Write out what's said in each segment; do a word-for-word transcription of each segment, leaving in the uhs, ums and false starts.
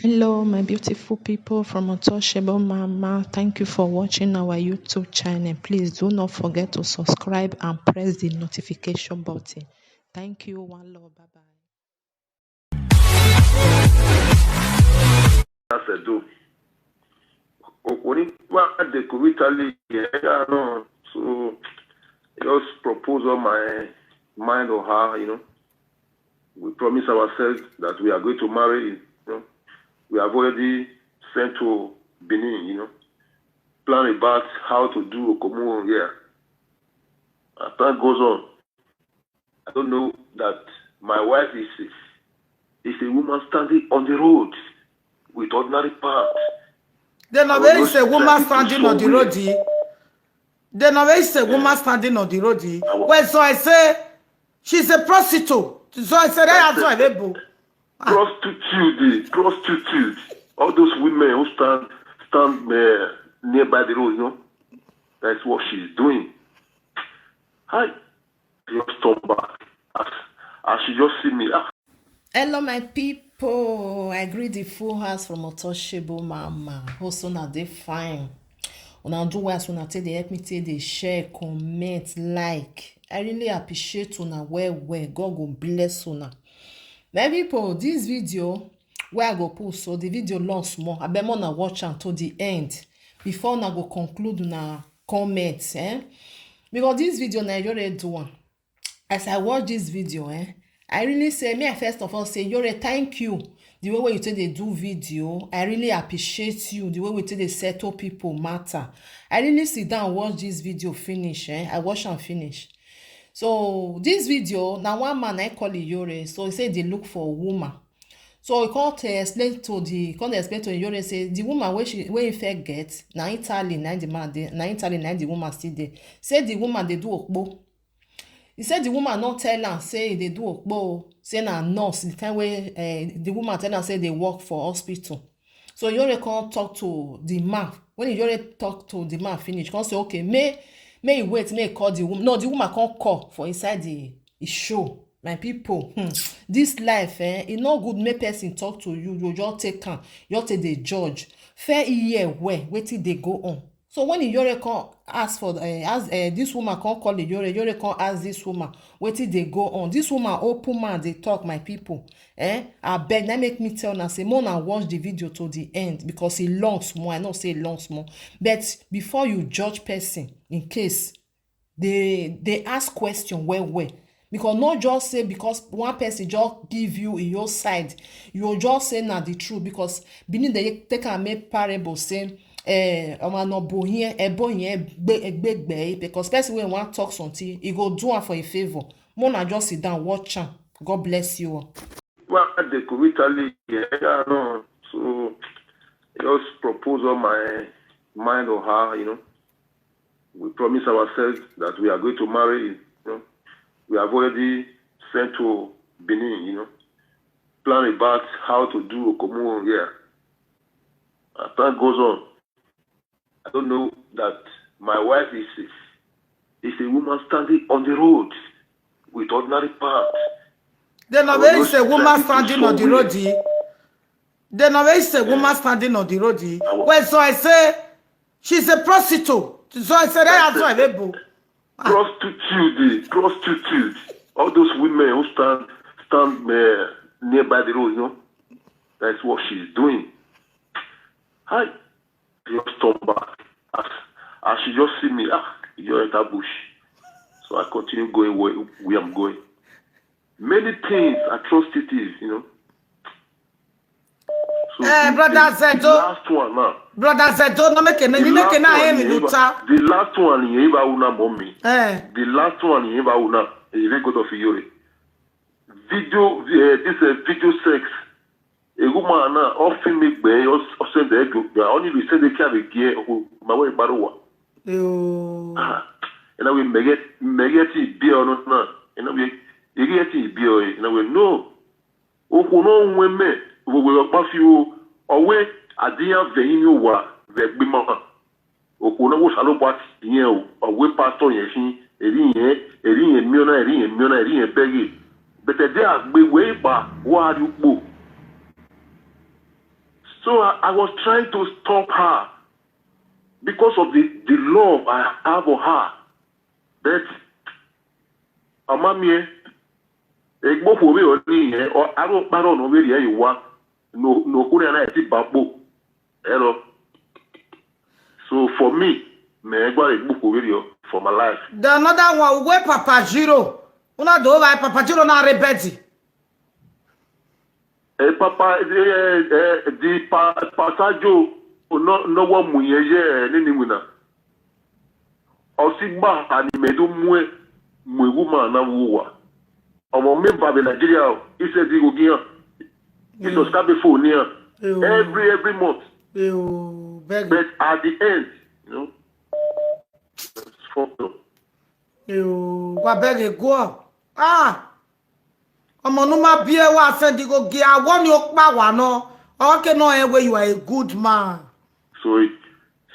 Hello, my beautiful people from Untouchable Mama. Thank you for watching our YouTube channel. Please do not forget to subscribe and press the notification button. Thank you. One love. Bye bye. That's a do. When I decorate Ali, yeah, no. So just propose on my mind or her, you know. We promise ourselves that we are going to marry, you know. We have already sent to Benin, you know. Plan about how to do Okomu here. As time goes on, I don't know that my wife is is a woman standing on the road with ordinary pants. They know where is a woman standing on the road. They know where is a woman standing on the road. Well, so I say she's a prostitute. So I say that answer available. Prostitute, prostitute. All those women who stand stand uh, nearby the road, you know, that's what she's doing. Hi. Just turn back. As, as she just see me, ah. Hello, my people. I greet the full house from Untouchable Mama. Hope una dey fine. Una do well as una take dey help me take dey share, comment, like. I really appreciate una well well. God go bless una. My people, this video wey I go put so, the video long small. Abeg make una watch am to the end before una go conclude una comment, eh? Because this video na Iyore do am. As I watch this video, eh, I really say, me, I first of all say, Iyore, thank you. The way wey you take dey do video, I really appreciate you. The way we take dey settle people matter. I really sit down watch this video finish, eh? I watch am finish. So this video, na one man I call Iyore. So he say they look for a woman. So he come to explain to the, come dey explain to Iyore say the woman wey she, wey he first get, na Italy na the man dey, na Italy na the woman still dey. Say the woman dey do okpo. He say the woman no tell am say he dey do okpo o, say na nurse, the time wey, eh, the woman tell am say dey work for hospital. So Iyore come talk to the man. When Iyore talk to the man finish, come say, "Okay, may, may he wait, may he call the woman." No, the woman come call for inside the, the show. My people, hmm, this life, eh, e no good make person talk to you, you just take am, you just take dey judge. Fair ear well, wetin dey go on. So when Iyore come ask for, eh, ask, eh, this woman come call Iyore, Iyore come ask this woman wetin dey go on. This woman open mouth dey talk, my people. Eh, abeg, na make me tell una say, make una watch the video to the end because e long small. I know say e long small. But before you judge person, in case, dey, dey ask question well well. Because not just say because one person just give you your side, you just say na the truth. Because Benin dey take am make parable say, eh, ọmọ nọ bo hiẹn, ẹbo hiẹn gbe, egbe gbe. Because person wey wan talk something, e go do am for a favor. Make una just sit down, watch am. God bless you all. Well, I decorate Ali, yeah, no. So just propose on my mind or her, you know. We promise ourselves that we are going to marry, you know. We have already sent to Benin, you know. Plan about how to do Okomu here. As time goes on, I don't know that my wife is is a woman standing on the road with ordinary pants. They know where is a woman standing on the road. They know where is a woman standing on the road. Well, so I say she's a prostitute. So I say that answer available. Prostitute, prostitute. All those women who stand stand uh, nearby the road, you know, that's what she's doing. Hi. Just turn back. As, as she just see me, ah, you enter bush. So I continue going where, where I'm going. Many things, atrocities, you know. So eh, the, brother the, Zedo. The last one now. Brother Zedo, no make it, you make it now. The last one, you ever una mommy. Eh. The last one, you ever una. You go to Fiore. Video, uh, this uh, video sex. A woman now, often make bay or send the egg, only we send the car again, my way, Barowa. Ah, and I will make it, make it be or not now. And I will, you get it be or, and I will know. Okhuo ne ọ ru ẹmwẹ vbe owa ọkpa fi ro, ọ wẹ a dia vbe ẹrinmwi owa vbe ẹgbima. Okhuo ne ọ wẹ Osanobua tie irẹn o, ọ wẹ pastor irẹn khin, erha irẹn, erha irẹn miẹn ọna, erha irẹn miẹn ọna, erha irẹn bẹghe. But ẹdẹ a gbe wẹ kpa, wa rrie ukpo. So I, I was trying to stop her because of the, the love I have for her. But, ọ ma miẹn, egbe okhuo vberriọ nii, ọ, aro ọkpa rrọọ ne ọ vbe rhie ẹre ye owa, ne, ne okhuo na na ti ba kpo. Ẹrọ. So for me, mẹ i gua egbe okhuo vberriọ for my life. The another one, uwe Papa Jiro. Una do ba Papa Jiro na rre bed. Eh, Papa, eh, eh, the pa, Papa Joe, no, no one mu yeye, eh, nini wina. Ọ si gba ha ni mẹ do muẹn, mu egwu ma na vbe uwa. Ọmọ mẹ ba vbe Nigeria, o, he said he go give am. He subscribe phone nian. Every, every month. But at the end, you know, it's fucked up. Wa bẹghe guọ. Ah! Ọmọ ne u ma biẹ wa send igho gie, a wọ ni okpa wa nọ. Ọ ke nọ rẹn wẹ you are a good man. So, it,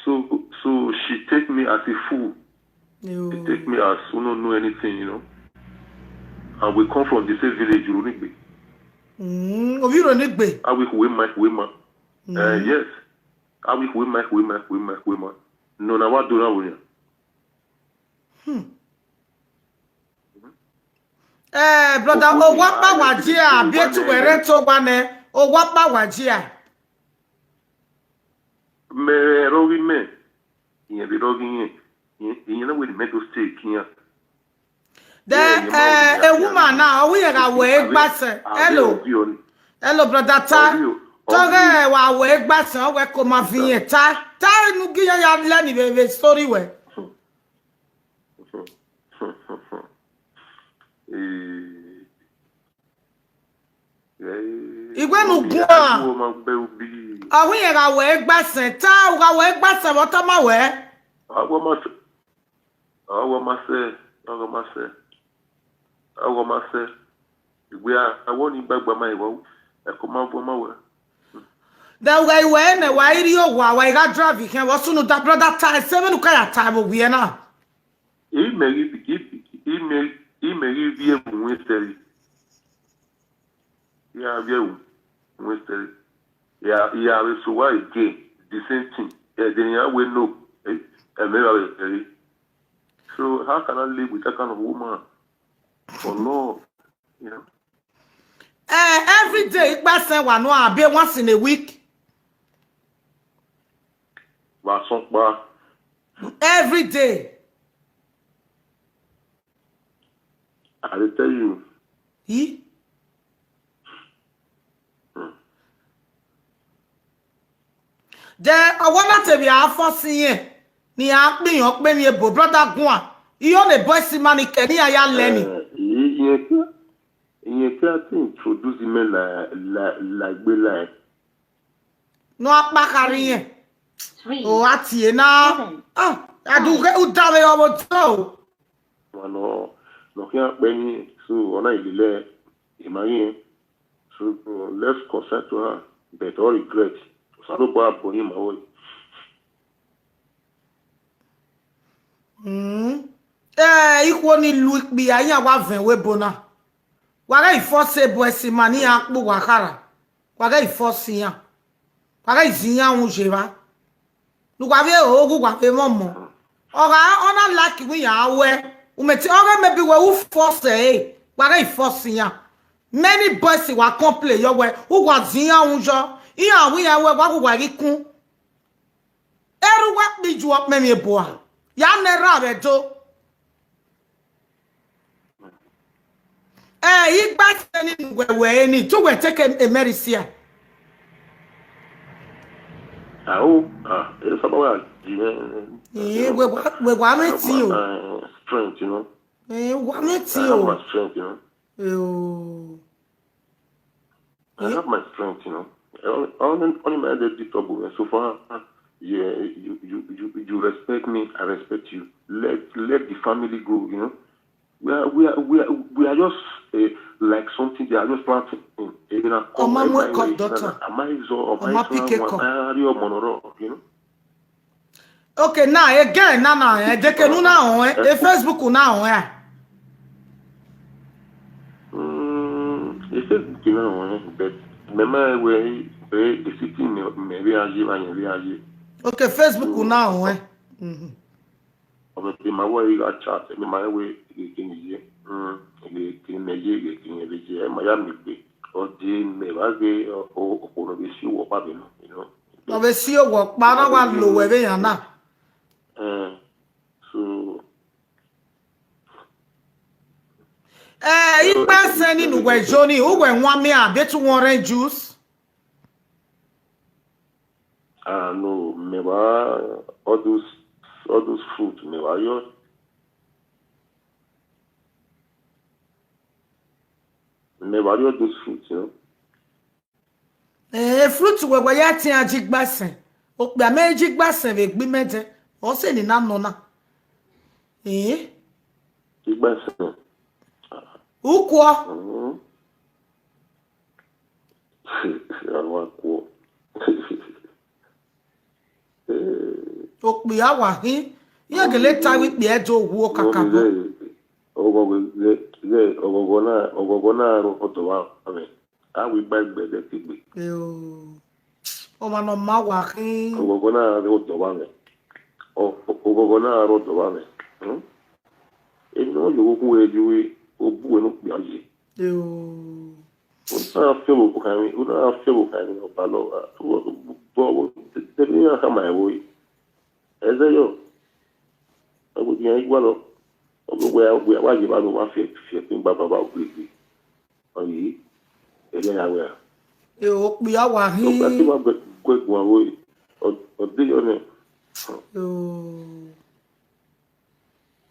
so, so she take me as a fool. She take me as who no know anything, you know. And we come from the same village, Ironegbe. Mm, of Ironegbe. Awe Huema, Huema. Eh, yes. Awe Huema, Huema, Huema, Huema. No, na wa do na wo yan. Eh, brother, owa kpa wa jia, bi etu wẹ rre to wa nẹ, owa kpa wa jia. Mẹ rọghe mẹ, iyẹn vbe rọghe iyẹn, iyẹn, iyẹn na wẹ ne mẹ do stay kian. Then, eh, a woman now, ọ wẹ iran gha wẹ egbasen. Hello. Hello, brother Ta. Tọghẹ wa wẹ egbasen, ọ wẹ ko ma vi yẹn. Ta, ta enu gi iran ya lẹ ni vbe, vbe story wẹ. Eh, eh, Igbe nu guan. Uwo ma gbe ubi. Ọ wẹ iran gha wẹ egbasen, ta u gha wẹ egbasen vbe ọ tama wẹ. Awọ ma sẹ, awọ ma sẹ, awọ ma sẹ, awọ ma sẹ. Igbe a, awọ ni gbagba ma iwa, ẹko ma vọ ma wẹ. Then u gha wẹ nẹ, wa i rri owa, wa i gha drive ikhian, vbe ọ sunu da brother Ta, ẹse vbene u ka ya ta vbe ovbi ẹre na. Imẹ ghi, imẹ, imẹ ghi viẹ mu ẹsẹ re. Ya viẹ mu ẹsẹ re. Ya, ya vbe so wa again, the same thing. Ẹdẹ ne iran wẹ no, eh, ẹmwẹ ra vbe ẹre. So how can I live with that kind of woman for love? You know? Eh, every day, ikpa sẹ wa nọ, abi once in a week. Wa sọn kpa. Every day. I dey tell you. Yi? Hmm. Then, ọwọ na te vbe a force iyẹn, ne iran kpe iran ọkpẹn emwi ebo, brother guan. Iyo ne boys man ni kẹ, ne iran ya lẹ ni. Eh, i-, iyẹn ke, iyẹn ke a te introduce imẹ la, la, la egbe la. Ne ọ kpa khare iyẹn. O, a tie na. Ah, a do ghe, u da vbe ọvbokhan o. Wa nọ, nọ khian kpẹ ni, so, ọ na i lele, I ma ghi rẹn. So, let's consent to her, but all regret. Osanobua bọ hin ma wẹ. Mm. Eh, ikhuo ni lu ikpia, iran wa vẹn wẹ ebo na. Wa ghẹ i force ebo ẹse ma ne iran kpe uwa khara. Wa ghẹ i force iran. Wa ghẹ i zẹ iran wu ye evba. Ne uwa vbe ro ghe uwa vbe mwẹ ọmọ. Ọ gha, ọ na like wẹ iran wẹ. U mẹ te, ọ ghe maybe wẹ u force ẹre. Wa ghẹ i force iran. Many boys wa complain yọ wẹ, uwa zẹ iran wu yọ. Iran wẹ iran wẹ, wa ghe uwa ghi kun. Erha uwa kpiju ọkpẹn emwi ebo a, ya nẹ erha vbe Ẹdo. Eh, igba sẹ ni ne uwẹ wẹ ni, te uwẹ take a, a mercy a. Ao, ah, e saba wa ji mwẹ. Eh, wẹ wa, wẹ wa mwẹ eti o. Strength, you know. Eh, wa mwẹ eti o. I have my strength, you know. Eh, o. I have my strength, you know. Only, only, only my head is trouble. And so far, yeah, you, you, you, you respect me, I respect you. Let, let the family go, you know. We are, we are, we are, we are just, uh, like something they are just planting. Ọmọ mu ẹkọ dọtọ. Ọmọ pikẹ kọ. You know. Okay, now again, na na, eh, deke nu na họn, eh, e Facebook na họn, eh. Mm, e Facebook na họn, eh, but mẹ ma wẹ, Pe the city mẹ, mẹ vbe a ye, vbe a ye, vbe a ye. Okay, Facebook na ruẹn. Mhm. Ọ vbe ma wẹ I gha chat, mẹ ma rẹn wẹ I ghe kene ye. Mm, I ghe kene mẹ ye, I ghe kene vbe ye, ẹ ma ya miẹn egbe. Ọ de mẹ vba ghe, ọ, ọ, okhuo ne ọ vbe si owẹ ọkpa vbe nọ, you know. Ọ vbe si owẹ ọkpa na wa lo wẹ vbe yan na. Eh, so, Eh, ikpẹsẹn ni ne uwẹ yo ni, uwẹ wan mẹ a, bit one orange juice. Ah, no, mẹ vba all those, all those fruit, mẹ vba yọ. Mẹ vba yọ all those fruit, you know. Eh, fruit wẹ wẹ ya tian ji gbasen. Okpia mẹ ji gbasen vbe gbe mẹ dẹ. Ọ sẹ ni na nọ na. Eh? Igbasen. Ukuọ. Mhm. Awa kuọ. Eh. Okpia wa hin. Iye gele ta wẹ ikpia do wu okaka bọ. Ọghọghọ, ọghọghọ na, ọghọghọ na rọ ọdọ vbe amwẹ. A wẹ igba egbe ẹdẹ tegbe. Eo. Ọmwa ne ọ ma wa khin. Ọghọghọ na rre odọ vbe amwẹ. Ọ-, ọ-, ọghọghọ na rre odọ vbe amwẹ. Hmm? Emwi ne ọ yọ vbe okhuo ẹre, obu wẹ ne okpia ye. Eo. U na fian vbe okhuo khan emwi, u na fian vbe okhuo khan emwi, ọba lọ, a, bọ, bọ, de, de, de, iran khama ẹvbo re. Ẹzẹ yọ. Ọ wẹ iran i gualọ. Ọ wẹ, wẹ, wẹ, wa ye evba ne uwa fiẹ, fiẹ khin gba baba ogbe egbe. Ọyi, ẹre ya wẹ a. E, okpia wa hin. Okpia te wa gue, gue guan vbe, ọ, ọ de yọ nẹ. Yo.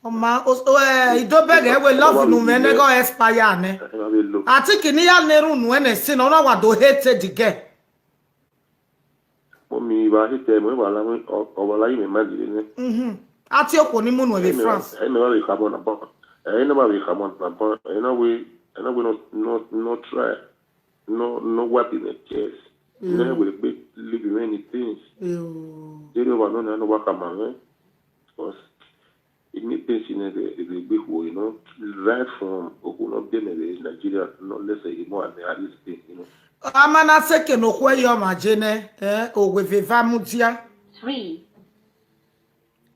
Ọ ma, o, o, eh, Idobẹghe wẹ love nu mwẹ nẹ gọ expire nẹ. Ẹ ma vbe lo. Ati kini ya ne erhunmwu ẹnẹ sin, ọ na wa do hate the girl. Mummy, I wa hate ẹre, mẹ wa la, ọ, ọ wa la ye mẹ ma dire nẹ. Mhm. Ati okhuo ni mu nuẹn vbe France. Ẹ mẹ wa vbe khamọ na bọ. Ẹ na wa vbe khamọ na bọ. Ẹ na we, ẹ na we no, no, no try. No, no wipe in the chest. Mm. Nẹ wẹ gbe live many things. Yo. Jere wa no na no wa khamọ mwẹ. Because I miẹn pain si nẹ vbe, vbe egbe ikhuo, you know, right from okhuo ne ọ biẹ mẹ vbe Nigeria, nọ lẹsẹ emọ amẹ a this pain, you know. A ma na sẹ eke ne okhuo ẹre ọmwa je nẹ, eh, owe vbe eva mudia. Three.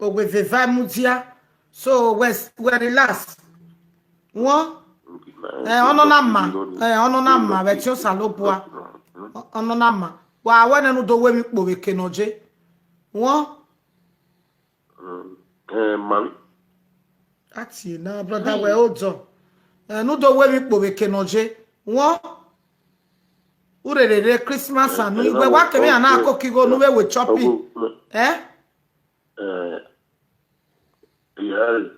Owe vbe eva mudia. So, wẹ, wẹ relax. Wọn? Okay, man. Eh, ọnọ na ma. Eh, ọnọ na ma, vbe ẹtin Osanobua. Ọ-, ọnọ na ma. Wa wẹ nẹ ne u do ru emwi kpo vbe eke ne ọ je. Wọn? Mm, eh, Mami. Ati na, brother, wẹ odọ. Eh, ne u do ru emwi kpo vbe eke ne ọ je. Wọn? U rere rre Christmas anu, eh, igbe wa kemwi ana koko igho ne u vbe we shopping. Eh? Eh, iya,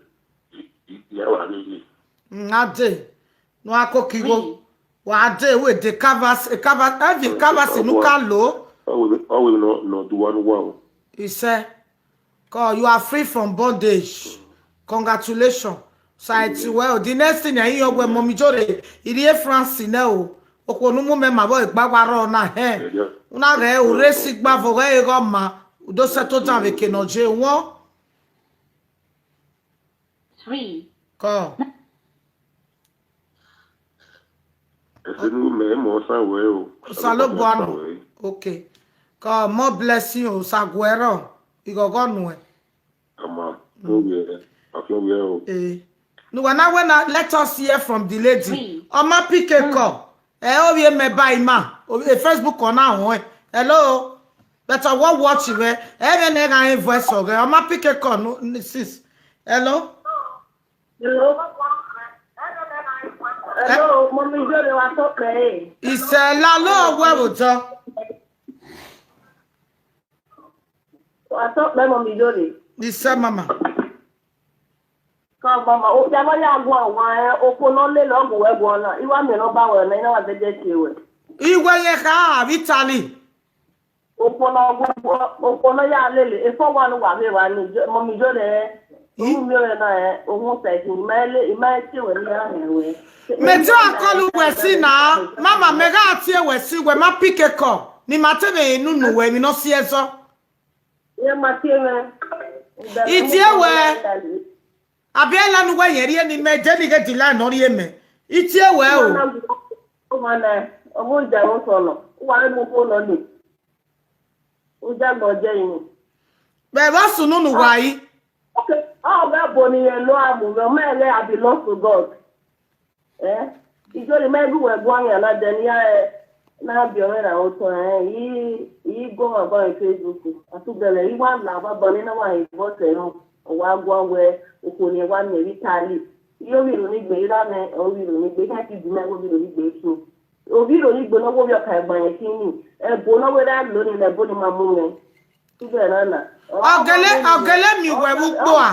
iya wa rere. Mm, a de. Ne u a koko igho. Wa de, we de covers, covers, every covers ne u ka lo. Ọ wẹ, ọ wẹ ne ọ, ne ọ do uwa ne uwa o. He said, "'Cause you are free from bondage. Congratulations." So I tell well, the next thing I hear, wẹ Mummy Jore, I rrie France nẹ o. Okhuo ne u mu mẹ ma vbọ egba wa rrọọ na hẹn. U na ghẹ u rre si gba vbe ọghẹ eghọ ma, u do settle down vbe eke ne ọ je wọn. Three. Kọ. Ẹse ne u mẹ mọ ọsan wẹ o. Osanobua nọ. Okay. Kọ, more blessing o, Osaguẹrọ. Ighọghọ nuẹn. Ama, ovie, afian ovie o. Eh. Ne uwa na wẹ na, let us hear from the lady. Three. Ọ ma pick a call. Ẹ, ovie mẹ ba ima. Ovie Facebook ọ na họn ẹ. Hello. But I will watch you, eh? Ẹ vbe ne gha voice ọghẹ. Ọ ma pick a call, no, n-, sis. Hello? Hello? Hello, Mummy Jore, wa tọ kpẹ, eh? Isẹ la lo wẹ vbe otọ. Wa tọ kpẹ, Mummy Jore. Isẹ, mama. Ka mama, o, ya ma ya guan wa, eh, okhuo ne ọ lele ọghe uwẹ guan na, I wa miẹn ne ọ ba wẹ na, I na wa zẹdẹ tie wẹ. Iwẹ yẹn kha, vbe Italy. Okhuo ne ọ gu, okhuo ne ọ ya lele, efọ wa ne uwa vbe evba ni, Mummy Jore, eh, I? Ohun miẹn wẹ na, eh, ohun sẹ, I ma le, I ma tie wẹ ne I ya họn wẹ. Mẹ te wa call wẹ si na, mama, mẹ gha tie wẹ si, wẹ ma pick a call, ne I ma te mwẹ nunu wẹ, emwi ne ọ si ẹzọ. Iye ma tie mwẹ. I tie wẹ. Abi ẹla ne uwẹ yẹn rhie ne imẹ, de ni ghe the line ne ọ rhie mẹ. I tie wẹ o. Ọmọ na, ọmọ na, ọmọ ìjà ló sọnù. Uwa mu okhuo nọ ni. Uja gbọ jẹ inu. Vbe vbe sunu nu wa yi. Okay, ọ ghẹ bo ni rẹn lo amu mwẹ, ọ ma rẹn I belong to God. Eh? Ijori mẹ gu wẹ guan yan na dẹ ne I ya, eh, na biẹ ọmwẹ na otọ, eh, I, I go ma ba Facebook. Atubẹlẹ, I wa la ba ba ne na wa he bọ sẹ nọ. Ọ wa guan wẹ okhuo ne wa miẹn vbe Italy. I ovbi iro ni gbe, I ra mwẹ ovbi iro ni gbe, I ka ti di mẹ ovbi iro ni gbe su. Ovbi iro ni gbe ne ọ wo vbe ọka ẹgban yẹn kini. Ẹbo ne ọ wẹ ra lo ni, ẹbo ni ma mu mwẹ. Atubẹlẹ na na. Ọ gele, ọ gele miẹn uwẹ vbe ugbo a.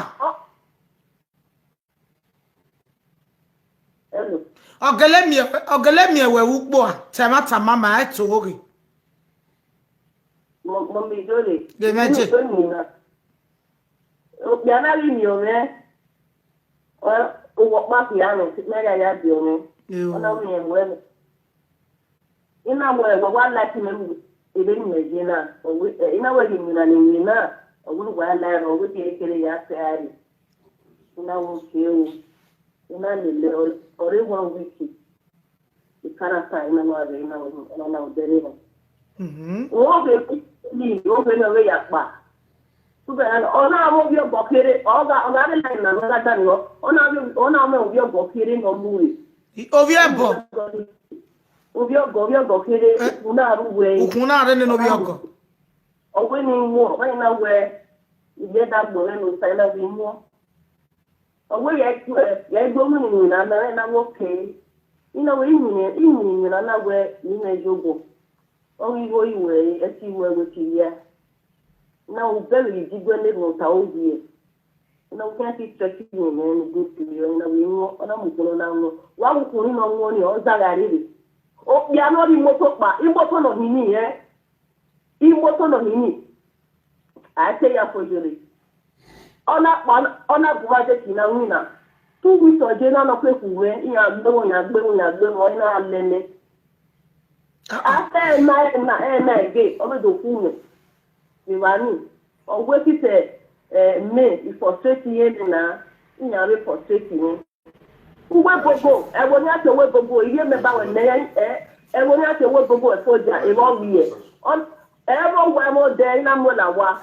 Hello. Ọ gele miẹn, ọ gele miẹn wẹ vbe ugbo a, tẹ mwa tama ma, ẹ to ghe. Mo, mo mi dole. Ghe mwẹ je. Mo mi na. Okpia na ghi miẹn mwẹ. Ọ, owọ ọkpa khian nọ, mẹ ya ya biẹ mwẹ. Yo. Ọ na miẹn wẹ. I na wẹ, wẹ wa like mẹ mu ebe ne imẹ ye na, ọ wẹ, eh, I na wẹ ghe emwi na ne I miẹn na, ọ wẹ ne uwa la ẹre, ọ wẹ ghe kere ya sẹ a re. I na wẹ okay o, I na lele ọre one week. I ka na sa, I na wa rre, I na wẹ, ọ na na odẹ rre na. Mhm. Wẹ ovbe ni, ovbe ni ọ vbe ya kpa. Tubẹ na, ọ na mwẹ ovbi ọgọ kherhe, ọ gha, ọ gha rre line na, ọ gha danmwehọ, ọ na mwẹ, ọ na mwẹ ovbi ọgọ kherhe ne ọ mu re. I, ovbi ẹbọ? Ovbi ọgọ, ovbi ọgọ kherhe, eh, ukhun na rre uwẹ. Ukhun na rre nene ovbi ọgọ. Ọ wẹ ne I muẹn, ọ wẹ ne I na wẹ, I ye da gbọnmwẹ ne Osa, I na wẹ I muẹn. Ọ wẹ ya, ya gbe omwi ni na, na, na wẹ okay. I na wẹ I winna, I winna iwinna na wẹ I mwẹ ye obọ. Ọ ghi igho iwẹ, ẹ ti wẹ wẹ ti ya. Na u bẹghe idigbẹ ne erhunmwu ta ovbi ẹ. Na u khian ti stretch iwinna ne u gbe kiri, ọ na wẹ I muẹn, ọ na mu ugbọn na muẹn. Wa wu ukhunmwu ne ọ muẹn ni, ọ zagha rere. Okpia ne ọ rre imoto kpa, imoto ne ọ hin ni, eh. Imoto ne ọ hin ni, a i te ya fo yere. Ọ na kpa, ọ na gu uwa deki na winna. Two weeks ọ je na nọ kue khu mwẹ, iran gbe mwẹ, iran gbe mwẹ, iran gbe mwẹ, ọ na lẹ mẹ. Ah, ah. After ẹna, ẹna, ẹna ẹge, ọ vbe do khu mwẹ. Evba ni, ọ wẹ sisẹ, eh, mẹ, I frustrate irẹn na, iran vbe frustrate mwẹ. Uwu ebobo, ẹvbo ne iran tie uwu ebobo, I rhie mẹ ba wẹ nẹ, eh, ẹvbo ne iran tie uwu ebobo ẹfo dia, emwa ọ ghi yẹ. Ọ, ẹ vbe owa, ẹ vbe odẹ, I na mu la owa.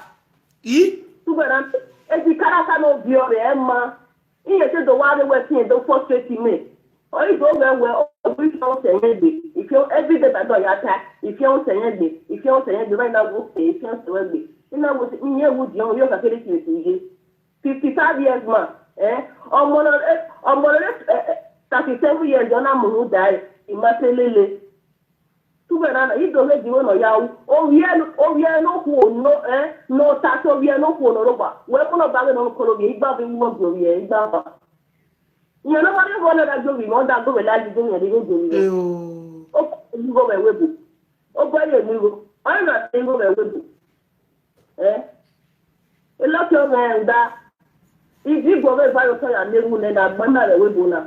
I? Tugbe na, edi karaka ne ovbi ọvbe ẹ ma. Iran te do wa rre wẹ fian do frustrate mẹ. Ọ i do ghẹ wẹ, ọ, ọ, ifian ọsẹ yẹn gbe, ifian every day ba dọ ya ta, ifian ọsẹ yẹn gbe, ifian ọsẹ yẹn gbe, ba I na wo ke, ifian ọsẹ wẹ gbe. I na wo, iran wu diọn, ovbi ọka kere kere ye. Fifty-five years man, eh? Ọmọ nọ, eh, ọmọ nọ, eh, eh, thirty-seven years, ọ na mu rhunmwuda ẹre, I ma te lele. Tugbe na na, I do ghe gie igho ne ọ ya ru. Ovbi ẹ, ovbi ẹ ne okhuo nọ, eh, ne ọ ta sẹ ovbi ẹ ne okhuo nọ rhọkpa. Wẹ mu nọ ba ghe ne ọ kọlọ ovbi ẹ, I gba vbe wu ọgbẹn ovbi ẹ, I gba ba. Iran ne ma rhie igho na da gbe ovbi mwẹ, ọ da gbe ovbi la, gbe ovbi mwẹ, gbe ovbi mwẹ. Eo. Ọ gbe igho vbe ẹvbo ebo. Ọ gbe ye mu igho. Ọ na te igho vbe ẹvbo ebo. Eh? Elọti ọmọ rẹn da, idibo vbe eva ye otọ ya miẹn wu nẹ ne a gbe ima vbe ẹvbo ebo na.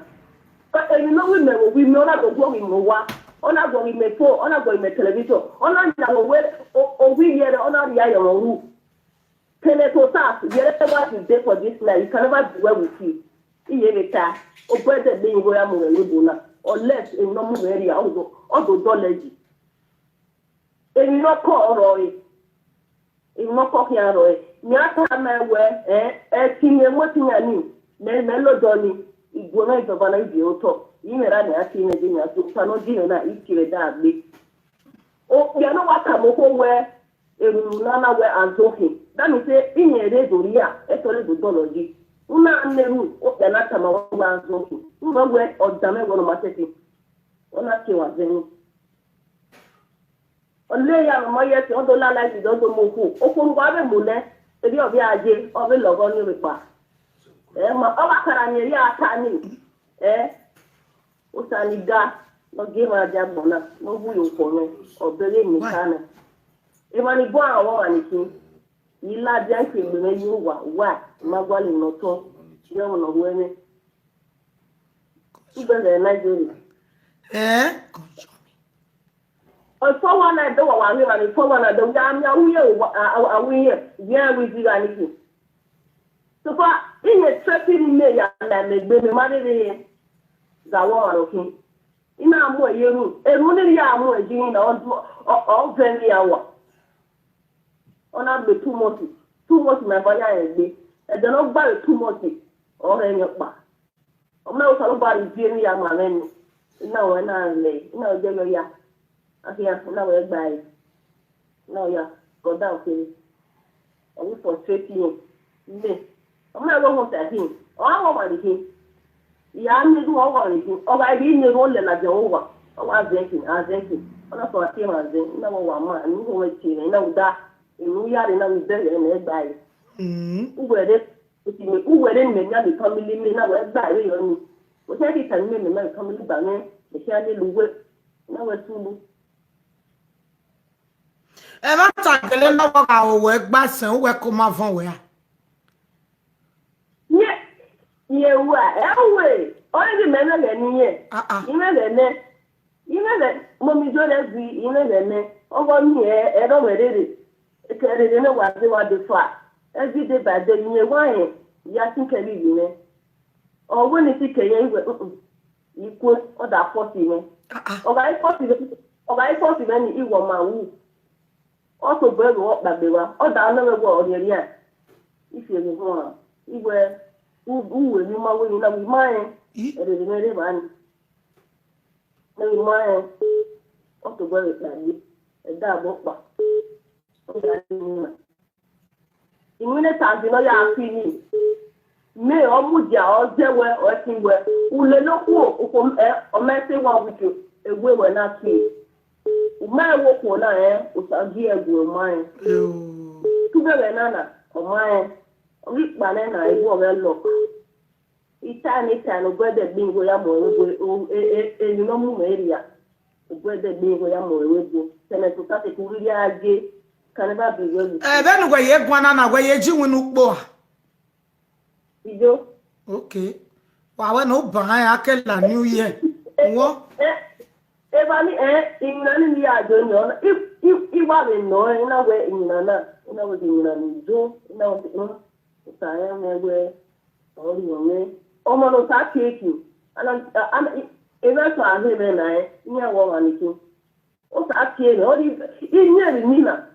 Emwi ne ọ ru imẹ vbe owa imẹ, ọ na do guọghọ imẹ owa, ọ na guọghọ imẹ phone, ọ na guọghọ imẹ television, ọ na yan wẹ o-, owa iyẹrẹ, ọ na rhie ayọmwẹ ru. Kene to ta, wherever you dey for this life, you can never be well with you. Iye vbe ta, obọ ẹdẹ gbe igho ya mu vbe ẹvbo ebo na, unless emwi ne ọ mu mwẹ rria, ọ do, ọ do dọlọ yi. Emwi ne ọ kọ ọrọre, emwi ne ọ kọ khian rrọọ. Mẹ a tama wẹ, eh, ẹtin ne ẹmwẹ ọtin yan ni, mẹ, mẹ lodọ ni, I gu mwẹ Jihova na, I viọ otọ, I mwẹ ra nian tie mwẹ de nian, so osa ne ọ die mwẹ na, I tie mwẹ da gbe. Okpia ne ọ wa tama okhuo wẹ, erhunmwu na na wẹ azọ khin, that means say, irẹn rre do rria, ẹtọ rre do dọlọ yi. U na na erhunmwu, okpia na tama wẹ azọ khin, u rọ wẹ ọ danmwẹ wẹ ne ọ ma sẹtin, ọ na tie wa zẹ ni. Ọ lele ya mama ye ẹtin, ọ do lala ẹtin, ọ do mu okhuo. Okhuo ne uwa vbe mu nẹ, erriọ ọ vbe a ye, ọ vbe lọghọ ni rre kpa. Ẹ ma, ọ gha kara ni, erriọ a ta ni. Ẹ, Osa ni ga, ne ọ gie emwa dia agbọn na, ne ọ wu ye okhuo mwẹ, ọ bẹghe eni ka nẹ. Emwa ni bun ọmwa ni khin, I ladian ikhiegbe mwẹ ye uwa, wa, I ma gualọ unu otọ, rẹn ọmwa ne ọ ruẹ mwẹ. Ugbẹn vbe Nigeria. Eh? Four one nine do wa wa ghi mwa ni four one nine do ya mi awu ye wa, a, a, awu ye, ye wi ji gha ni ki. So far, I ye threaten me ya la me gbe me ma rere ye. Za wa wa ro kin. I na mu ẹre ye erhunmwu, erhunmwu ne I ya mu ẹre ye na, ọ, ọ, ọ vẹ emwi ya wa. Ọ na gbe two months, two months ma eva ya rẹn egbe. Ẹdẹ ne ọ gba vbe two months, ọ rẹn emwi ọkpa. Ọ ma Osanobua rhie ivie ne I ya ma mwẹ ni, I na ruẹ na rẹn, I na ruẹ yọ ya. Akhian, I na ruẹ gba ẹre. I na ya, brother okere. Ọ wi frustrate irẹn. Mẹ, ọ ma ẹghẹ ọmọ ta khin, ọ gha ghọmwa ni khin. I ya miẹn erhunmwu ọghọ ni khin, ọ gha rhie iyẹn erhunmwu lẹ ladian owa, ọ wa zẹ khin, a zẹ khin. Ọ na sẹ ọre a tie emwa zẹ, I na wẹ wa ma, ne u ho mwẹ tie mwẹ, I na wẹ da, emwi ne u ya rre na, wẹ I bẹghe ne ẹ gba ẹre. Uwẹ rre, uwẹ rre ne imẹ miẹn ne family mẹ, I na wẹ gba ẹre yọ ni. Wẹ khian ghi ta ne imẹ miẹn ne family ba mwẹ, mẹ khian lele uwẹ, I na wẹ sunu. Ẹmwata gele na wẹ gha ho wẹ gba sẹ, uwẹ ko ma vọn wẹ a? Yẹ, yẹ wa, ẹ we, ọ ghi mẹ vbe ẹghẹ ne I yẹn. Ah, ah. I mwẹ ẹghẹ nẹ, I mwẹ ẹghẹ, mọmi Ijo rẹ gui, I mwẹ ẹghẹ nẹ, ọghọ ni ẹ, ẹ rọ mwẹ rere, ekẹ rere ne wa de wa de fa, every day by day, I yẹn wa rẹn, I ya tin kẹ vbe ivbi mwẹ. Ọ wẹ ne I tin kẹ yẹn, I wẹ, mm, mm, I kue, ọ da force mwẹ. Ah, ah. Ọ gha i force mwẹ, ọ gha i force mwẹ ni, I wẹ ọ ma wu. Ọ tobọ ẹre vbe ọkpa gbe evba, ọ da nọ mwẹ wẹ ọ rhiẹnrhiẹn. I fi emwi họn, I wẹ, u, u wẹ ne u ma wẹ emwi na, wẹ I ma rẹn, I? Ẹrere mwẹ rre evba ni. Ne I ma rẹn, ọ tobọ ẹre kpaegbe, ẹdẹ abọ ọkpa. Ọ da rẹn emwi na. Iwinna ta di ne ọ ya fi ni. Mẹ ọ mudia, ọ zẹ wẹ, ọ ẹtin wẹ, u lele okhuo, okhuo, ẹ, ọ ma ẹse one week, ewe wẹ na fi. U ma ẹvbo okhuo na rẹn, Osa gie ẹguẹ, ọ ma rẹn. Yo. Tubẹghe na na, ọ ma rẹn. Ọ ghi kpa nẹ na, ewe ọ ghẹ lọ. I ta ne I ta ne obọ ẹdẹ gbe igho ya mu ẹre vbe, o, e, e, emwi ne ọ mu mwẹ rria. Obọ ẹdẹ gbe igho ya mu ẹre vbe. Sẹmẹ to ta te ku rhirhi a ye, can never be well with you. Ẹ, vbene uwẹ ye guan na na, wẹ ye ji iwinna ukpo a? Ijo. Okay. Wa wẹ ne u ban a kẹ la New Year. Wọ? Ẹ, evba ni, ẹ, iwinna ni ne I ya do ni, ọ na, I, I, I wa vbe nọ, ẹ, I na wẹ iwinna na, I na wẹ iwinna ni do, I na wẹ, mm, Osa rẹn mwẹ wẹ, ọ rhiọn mwẹ. Ọmọ ne Osa tie eki, ana, ana, emwa eto a rhe mwẹ na, ẹ, iran wẹ ọmwa ni khin. Osa tie mwẹ, ọ rhie, I miẹn vbe eni na.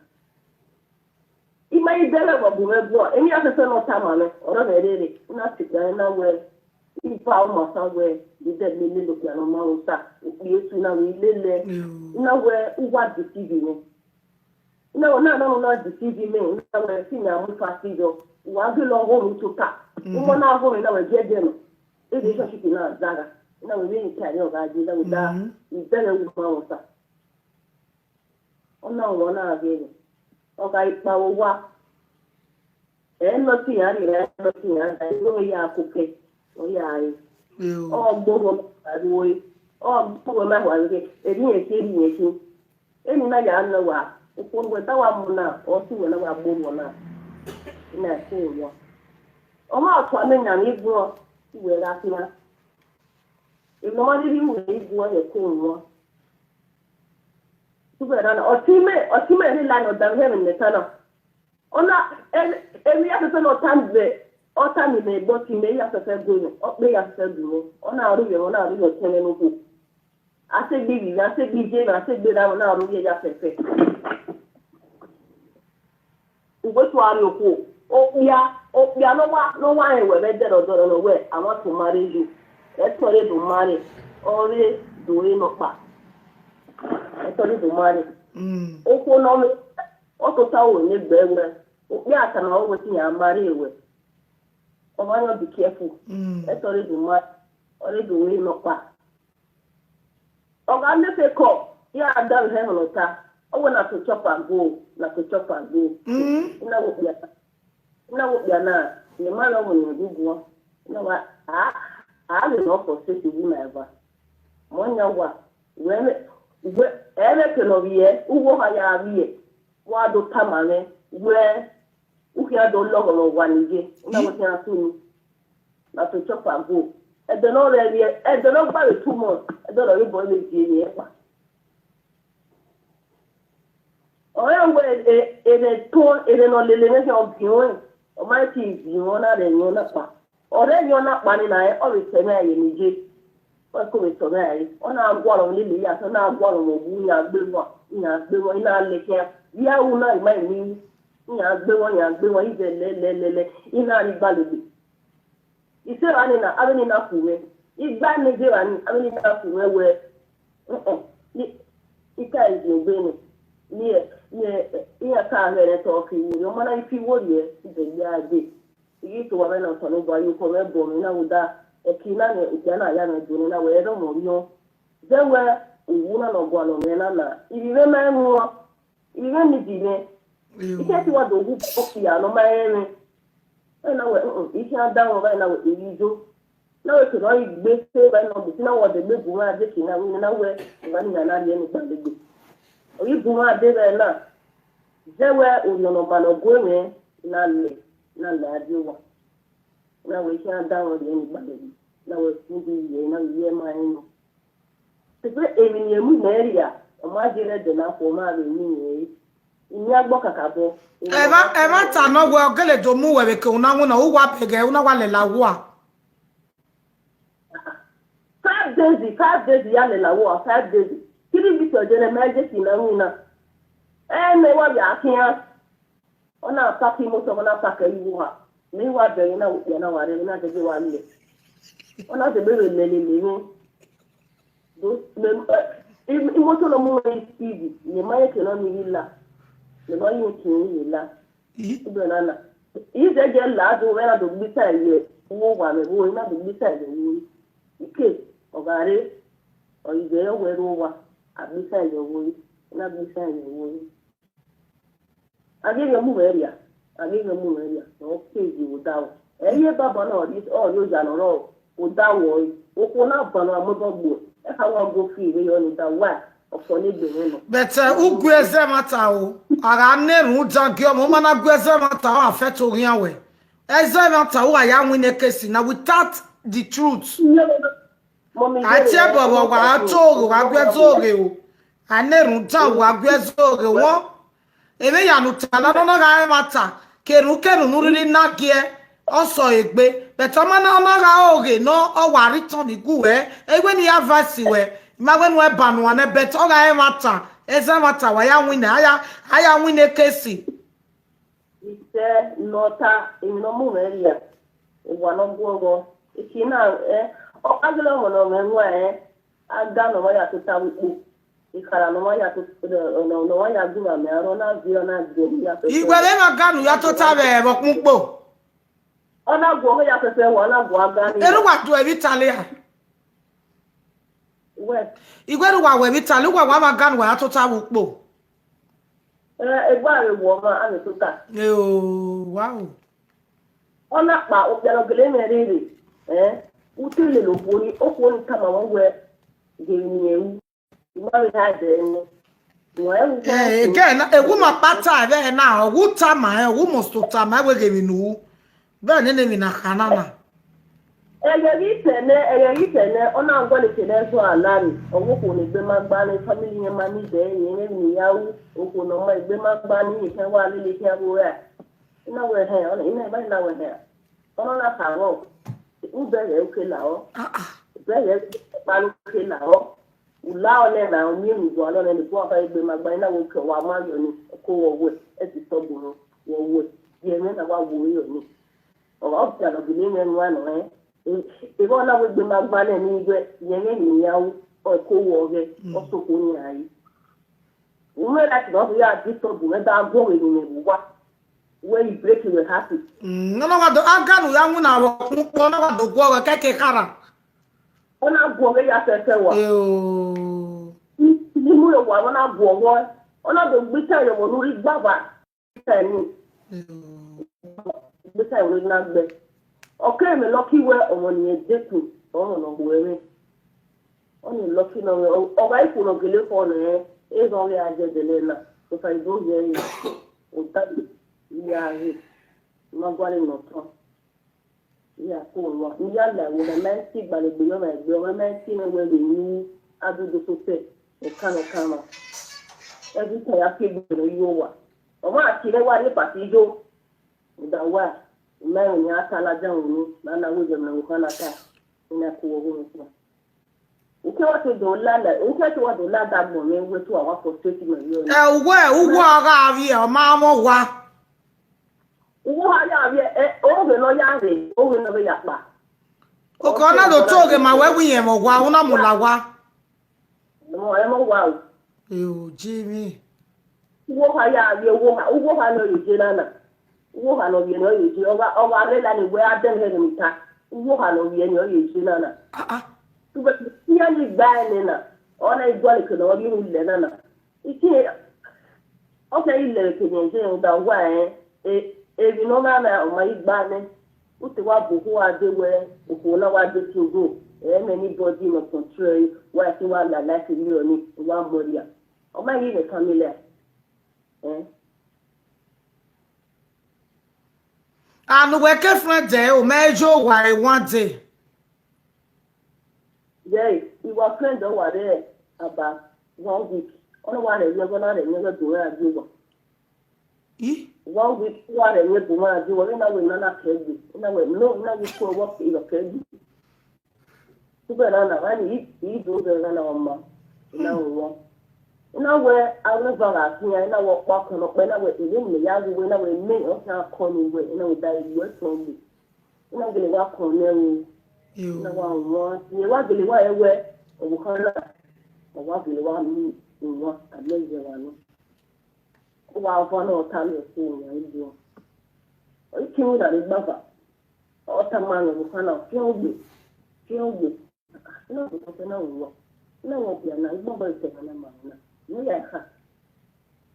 I ma i dẹghẹ vbe ọ bu mwẹ guan, emwi ya fẹfẹ ne ọ tama mwẹ, ọre ọ mwẹ rere, I na sikẹ na wẹ, I ba ọmọ Osa wẹ, I dẹ lele okpia ne ọ ma Osa, okpia etu na wẹ I lele, yo, I na wẹ, u wa deceive mwẹ. I na wẹ, na, na, na deceive mwẹ, I na wẹ, si mwẹ a mu fast yọ, u wa gele ọghọ mwẹ tota. Mhm. Umọ na ọghọ mwẹ na wẹ, giẹgiẹ nọ. E relationship na zagha. I na wẹ, vbene I ta ẹre ọ gha ye, I na wẹ, da, mhm, I bẹghe vbe u ma Osa. Ọ na wọn na ghe mwẹ. Ọ gha kpa vbe owa. Ẹ nọ te iran rhie, ẹ nọ te iran da, ẹ nọ ya kokẹ, ọ ya re. Yo. Ọ gborhuọ ma hua ruẹ, ọ gborhuọ ma hua ruẹ, erriọ irẹn khin, erriọ irẹn khin. Eni na ya nọ wa, okhuo ne uwẹ da wa mu na, ọ si uwẹ na wa gborhuọ na. I na ẹse owa. Ọ ma tua mẹ yan ni guan, uwẹ gha khian. Emwi ne ọ ma rhirhi mu ẹre guan, ẹ ko wan. Tubẹghe na, ọtẹn mẹ, ọtẹn mẹ rre la ne ọ danmwehọ ẹmwẹ ne imẹ ta na. Ọ na, emwi ya fẹfẹ ne ọ ta vbe, ọ ta ne imẹ gbe ọtẹn mẹ ya fẹfẹ gue nẹ, ọ kpe ya fẹfẹ gu mwẹ. Ọ na rhie mwẹ, ọ na rhie ọtẹn mwẹ ne okhuo. A te gbe ivbi, a te gbe iye, a te gbe erha, ọ na rhie ya fẹfẹ. Uwẹ tua rrie okhuo, okpia, okpia ne ọ wa, ne ọ wa rẹn wẹ vbe ẹdẹrẹ ọdọrọ ne wẹ, a wa tọn marriage, ẹtọ re do marry, ọ re do re nọkpa, ẹtọ re do marry. Mm. Okhuo ne ọ mwẹ, ọ tota ru ne egbe wẹ, okpia tama wẹ wẹ te iran marry wẹ, ọ ma yan be careful, mm, ẹtọ re do marry, ọ re do re nọkpa. Ọ gha miẹn fake call, iran da vbe hẹ họnọ ta, ọ wẹ na to chop and go, na to chop and go. Mm. I na wẹ okpia, I na wẹ okpia na, ne ma rẹn ọmọ ne guguan. I na wa, a, a vbe nọ fọ state wu na eva. Mọ yan wa, wẹ, wẹ, ẹ vbe kene ọ vbiẹ, uwu ọha ya vbiẹ, wa do tama mwẹ, wẹ, u khian do lọghọ mwẹ owa ni ye, u na wẹ khian tu ni. Na to chop and go. Ẹdẹ ne ọ rẹ vbiẹ, ẹdẹ ne ọ gba vbe two months, ẹdẹ ne ọ re obọ vbe die emwi ẹkpa. Ọ rẹn wẹ, e, erhẹn eto, erhẹn ne ọ lele mwẹ khian ọ viọ ẹn, ọ ma ti viọ ẹn, ọ na rẹ emwi ọna kpa. Ọ rẹ emwi ọna kpa ni na, ọ vbe sẹ mwẹ aye ne iye. Ọ ko vbe tọ mwẹ rae, ọ na gualọ mwẹ lele ya, ọ na gualọ mwẹ owu, iran gbe wọn, iran gbe wọn, I na leke iran. Vbe a ru na, I ma emwi ru. Iran gbe wọn, iran gbe wọn, I zẹ lẹlẹlẹlẹ, I na rhie igbalegbe. I sẹ evba nii na, avbe nii na ku mwẹ. I gba ne I zẹ evba nii, avbe nii na ku mwẹ wẹẹ, "Uh-uh, I, I ka zin egbe nẹ, ne iran ka ghẹ rẹn tọ fi iwo rriọ, ọ ma na fi iwo rriẹ, I zẹ gbe a dee." I ghi to owa mwẹ na, Osanobua, ye okhuo mwẹ bọ mwẹ na, rhunmwuda ẹki na ne okpia na ya mwẹ do nẹ na, wẹ ẹrọ mwẹ orhiọn. Zẹ wẹ owu na ne ọ gualọ mwẹ na na, I vbe ma rẹn ruan, I vbe ma di mwẹ. I khian te wa do wu okpia ne ọ ma rẹn mwẹ. Ẹna wẹ, "Uh-uh, I khian da mwẹ evba na wẹ, I ghi yo." Na wẹ, kevbe ọ ghi gbe se evba na, ọ bu si na wẹ ọ degbe bu mwẹ ade ke na wẹ, na wẹ evba ni na na rhie ne igbalegbe. Ọ ghi bu mwẹ ade vbe na, zẹ wẹ orhiọn ne ọ ma ne ọ gue mwẹ, na lẹ, na lẹ a die owa. Na wẹ I khian da mwẹ rhie ne igbalegbe, na wẹ udu ye, na wẹ iye ma rẹn nọ. Sokpan emwi ne I mu mwẹ rria, ọ ma ye rre ẹdẹ na khuọnmwi avbe emwi ne I re. I miẹn agbọn kakabọ. Ẹmwata nọ wẹ ọ gele do mu wẹ vbe ke una winna, u wa bẹghe, u na wa lele awua. Five days, five days ya lele awua, five days. Three weeks ọ jẹlẹ ma je ke na winna. Ẹ mẹ wa ya khian. Ọ na park imoto, ọ na park ẹre ye uwu oha. Mẹ wa bẹghe na, okpia na wa rre, na dẹghe wa lẹ. Ọ na dẹgbe vbe lele lele mwẹ. Do, mẹ, eh, im-, imoto ne ọ mu mwẹ speed, mẹ ma ye ke nọ ni ghi la. Mẹ ma ye ke ni ghi la. Ih. Ugbẹn na na. I zẹ gẹ la do, vbe na do gbe itan ye uwu owa mwẹ, vbe na do gbe itan ye uwu. Ike, ọ gha rre, ọ ghi zẹ yọ wẹ rre owa, a gbe itan ye uwu, na gbe itan ye uwu. A ghi vbe mu mwẹ rria, a ghi vbe mu mwẹ rria, ọ ke ye odaro. Ẹ i re baba na, ọ rhie, ọ rhie oya ne ọ rrọọ, odaro ọre. Okhuo na banọ a mu ẹbọ gbe, ẹ kha wa go fi vbe yọ ne odaro, why? Ọfọ ne egbe mwẹ nọ. But, eh, u gu ẹzẹ ẹmwata o, a gha na erhunmwu dan gie ọmọ, ọ ma na gu ẹzẹ ẹmwata, ọ affect oghian wẹ. Ẹzẹ ẹmwata, u gha ya winna case na without the truth. Mummy, a tie ẹbọ vbe wa to oghe, wa gu ẹzẹ oghe o. A na erhunmwu dan, wa gu ẹzẹ oghe wọn. Emwi ya ne u ta la, ne ọ na gha rẹn ẹmwata, kerhunmwu kerhunmwu ne u rhirhi na gie, ọ sẹ egbe. But ọ ma na, ọ na gha oghe nọ, ọ wa return gu wẹ, ẹ i wẹ ne I advice wẹ, I ma wẹ ne uwẹ ba nuan nẹ, but ọ gha rẹn ẹmwata, ẹzẹ ẹmwata, wa ya winna, a ya, a ya winna case. Isẹ ne ọ ta, emwi ne ọ mu mwẹ rria, owa ne ọ guọghọ. Eki na, eh, ọ ka gele ọmọ ne ọ mwẹ wan, eh, aga ne ọ ma ya tota vbe ukpo, ikhara ne ọ ma ya to-, ne ọ, ne ọ ma ya gu vbe amẹ aro, ọ na viọ, ọ na viọ, ọ ya tota. Iwẹ vbe emwa aga ne u ya tota vbe ọkpẹn ukpo? Ọ na guọghọ ya fẹfẹ wa, ọ na guọ aga ni. Erha uwa do ẹvbo Italy a? Wẹ. Iwẹ erha uwa wẹ vbe Italy, uwa wa vbe aga ne uwa ya tota vbe ukpo? Eh, egbe a vbe wọ ọmwa, a vbe tota. Eo, wow. Ọ na kpa okpia ne ọ gele mwẹ rere, eh, u te lele okhuo ni, okhuo ni tama mwẹ wẹ, ghe emwi ne I ru, I ma vbe hide ẹre nẹ. Wẹ ru Eh, again, ewu ma kpata ẹvbo na, ọ wu tama, eh, ọ wu must to tama, wẹ ghe emwi ne u ru. Vbene emwi na kha na na. Ẹghẹ ghi tẹ nẹ, ẹghẹ ghi tẹ nẹ, ọ na gualọ eke ne ẹzọ a la rre, ọ wẹ okhuo ne egbe ma gba ne family yẹn ma ni dẹ, yẹn vbe emwi ne I ya ru, okhuo ne ọ ma egbe ma gba ne iyẹn khian wa lele khian vbe ora. I na wẹ hẹn, ọ na, I na ima, I na wẹ hẹn. Ọ na na kha rrọọ, u bẹghe uke la ọ. Ah, ah. U bẹghe kpare uke la ọ. U la ọ nẹ na, u miẹn emwi gualọ nẹ, ne egbe wa ba egbe ma gba, I na wẹ uke wa ma yọ ni, ẹko wọ wẹ, ẹ ti tọ gbọmọ, wọ wẹ, yẹ mwẹ na wa wo yọ ni. Ọ gha ọ dia nọ gele mwẹ nuan nọ, eh. Evba na wẹ egbe ma gba nẹ ni wẹ, yẹ mwẹ ni ya ru, ọ ẹko wọ ghẹ, Mm. ọ sokhuo ni a re. U mwẹ like ne ọ ya disturb mwẹ, da guọghọ emwi ne vbe uwa. Wẹ I break your heart. Mm, ọ na wa do, aga ne u ya winna vbe ọkpẹn ukpo, ọ na wa do guọghọ kẹkẹ khara. Ọ na guọghọ ya fẹfẹ wa. Eo. Ni mu yo wa, ọ na guọghọ. Ọ na do gbe itan ye ọmọ ne u rhie gba va. Itan ni. Eo. Gbe itan ye ọmọ na gbe. Ọ kere mẹ lucky wẹ ọmọ ne irẹn dekun, ọmọ ne ọ hu ẹmwẹ. Ọ ni lucky nọ mwẹ, ọ, ọ gha ikhuo ne ọ gele khọ nẹ, eghẹ ọ ghi a jẹ dẹlẹ na, osa i do yẹ ẹre, ota ya ghe, I ma gualọ ne ọ tọn. I ya ko wan, I ya la ẹvbo mwẹ, ma i si gbalegbe yọ mwẹ egbe, ọ mwẹ ma i si mwẹ wẹ vbe ru adudu sosẹ, ọkan ọkan na. Every time a fi egbe nọ yo owa. Ọ ma tie mwẹ wa rrie party yo. Rhunmwuda wa, I ma rẹn ne iran ta ladian unu, ne a na wẹ ghẹ mẹ ne ọvbokhan na ta, I na ku vbe ọghe mwẹ kua. Uke wa te do la la, uke te wa do la da gbọn mwẹ wẹ te wa wa frustrate mẹ yọ. Ẹ, uwẹ, uwẹ ọ gha vbiẹ, ọ ma mwẹ owa. Uwẹ ọ gha ya vbiẹ, ẹ, oghe ne ọ ya rre, oghe ne ọ vbe ya kpa. Okọ na do to ghe ma wẹ wẹ iyẹn mwẹ owa, u na mu la owa. Ẹmọ, ẹmọ wa o. Eo, Jimmy. Uwẹ ọ gha ya vbiẹ, uwẹ ọ gha, uwẹ ọ gha ne ọ ye je na na. Uwẹ ọ gha ne ọ vbiẹ ne ọ ye je, ọ gha, ọ gha rre la ne wẹ a dẹ mwẹ ẹghẹ ne I ta. Uwẹ ọ gha ne ọ vbiẹ ne ọ ye je na na. Ah, ah. Tugbe iran ni gba ẹnẹ na, ọ na i gualọ ke ne ọ rhie uhunmwu lẹ na na. Ikie, ọ kẹ i lẹ ke ne je rhunmwuda uwa rẹn, e, emwi ne ọ gha na ọ ma i gba nẹ. U te wa bu okhuo a de wẹ, okhuo na wa de to go, ẹ mẹ ni body nọ control ẹre, wa te wa la life ni ọni, wa mọ ria. Ọ ma ghi vbe family a. Eh? And wẹ ke friend ẹ, o mẹ yo wa one day. Yeah, I wa friend ọ wa rre about one week. Ọ na wa rẹ yẹ, ọ na rẹ yẹ, ọ do ra di wa. Ih? One week, wa rẹ yẹ, do ra di wa. Ina wẹ na na kẹ gbe. Ina wẹ, no, ina wẹ ko wa ke yo kẹ gbe. Tugbe na na, wa ni, i, i do rẹ na na wa ma. Ina wẹ wa. Ina wẹ, a wẹ va gha khian, ina wẹ ọkpa kọn ọkpa, ina wẹ, ene mẹ ya ghe wẹ, ina wẹ, mẹ, ọ khian kọn ni wẹ, ina wẹ da iwẹ tọn gbe. Ina gele wa kọn nẹ o. Yo. Ina wa wan, ina wa gele wa ẹwẹ, ọvbokhan na, ọ wa gele wa mu wan, a miẹn yẹ wa nọ. Ọ wa van ne ọ ta miẹn ẹse wan idiọn. Ọ i ke iwinna rre gbava. Ọ tama mwẹ ọvbokhan na, fian ogbe, fian ogbe. Ina wẹ ọtẹ na wẹ uwa. Ina wẹ okpia na, igbọbọ ẹsẹ na ma na. Ne ya kha.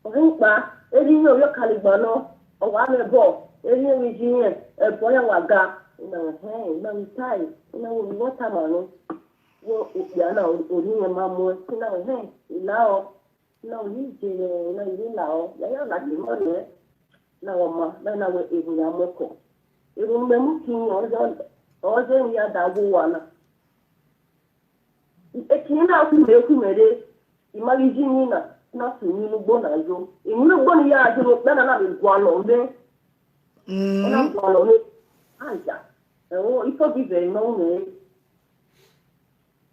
Ọ rhie kpa, erha iyẹn ovbi Okanegbe nọ, ọ wa mwẹ ẹbọ, erha iyẹn vbe iye irẹn, ẹbọ ya wa ga. Ina wẹ hẹn, ina wẹ tae, ina wẹ ovbi uwa tama nẹ. Wẹ okpia na, orhiọn irẹn ma muẹn, ina wẹ hẹn, I la ọ. Na u ni je na i re la ọ, ya ya la je mọ rẹ. Na ọ ma, na na wẹ erhunmwu ya mu ẹko. Erhunmwu mẹ mu ki yan, ọ zẹ, ọ zẹ emwi ya da ghe uwa na. Ekin na khu mẹ, khu mẹ rre, I ma ghi ji emwi na, na sẹ emwi ne ugbo na yo. Emwi ne ugbo ni ya yo, ne okpia na na vbe gualọ mwẹ. Ọ na Mm. gualọ mwẹ. Aya, ẹo, I forgive ẹre ne ọ ru mwẹ.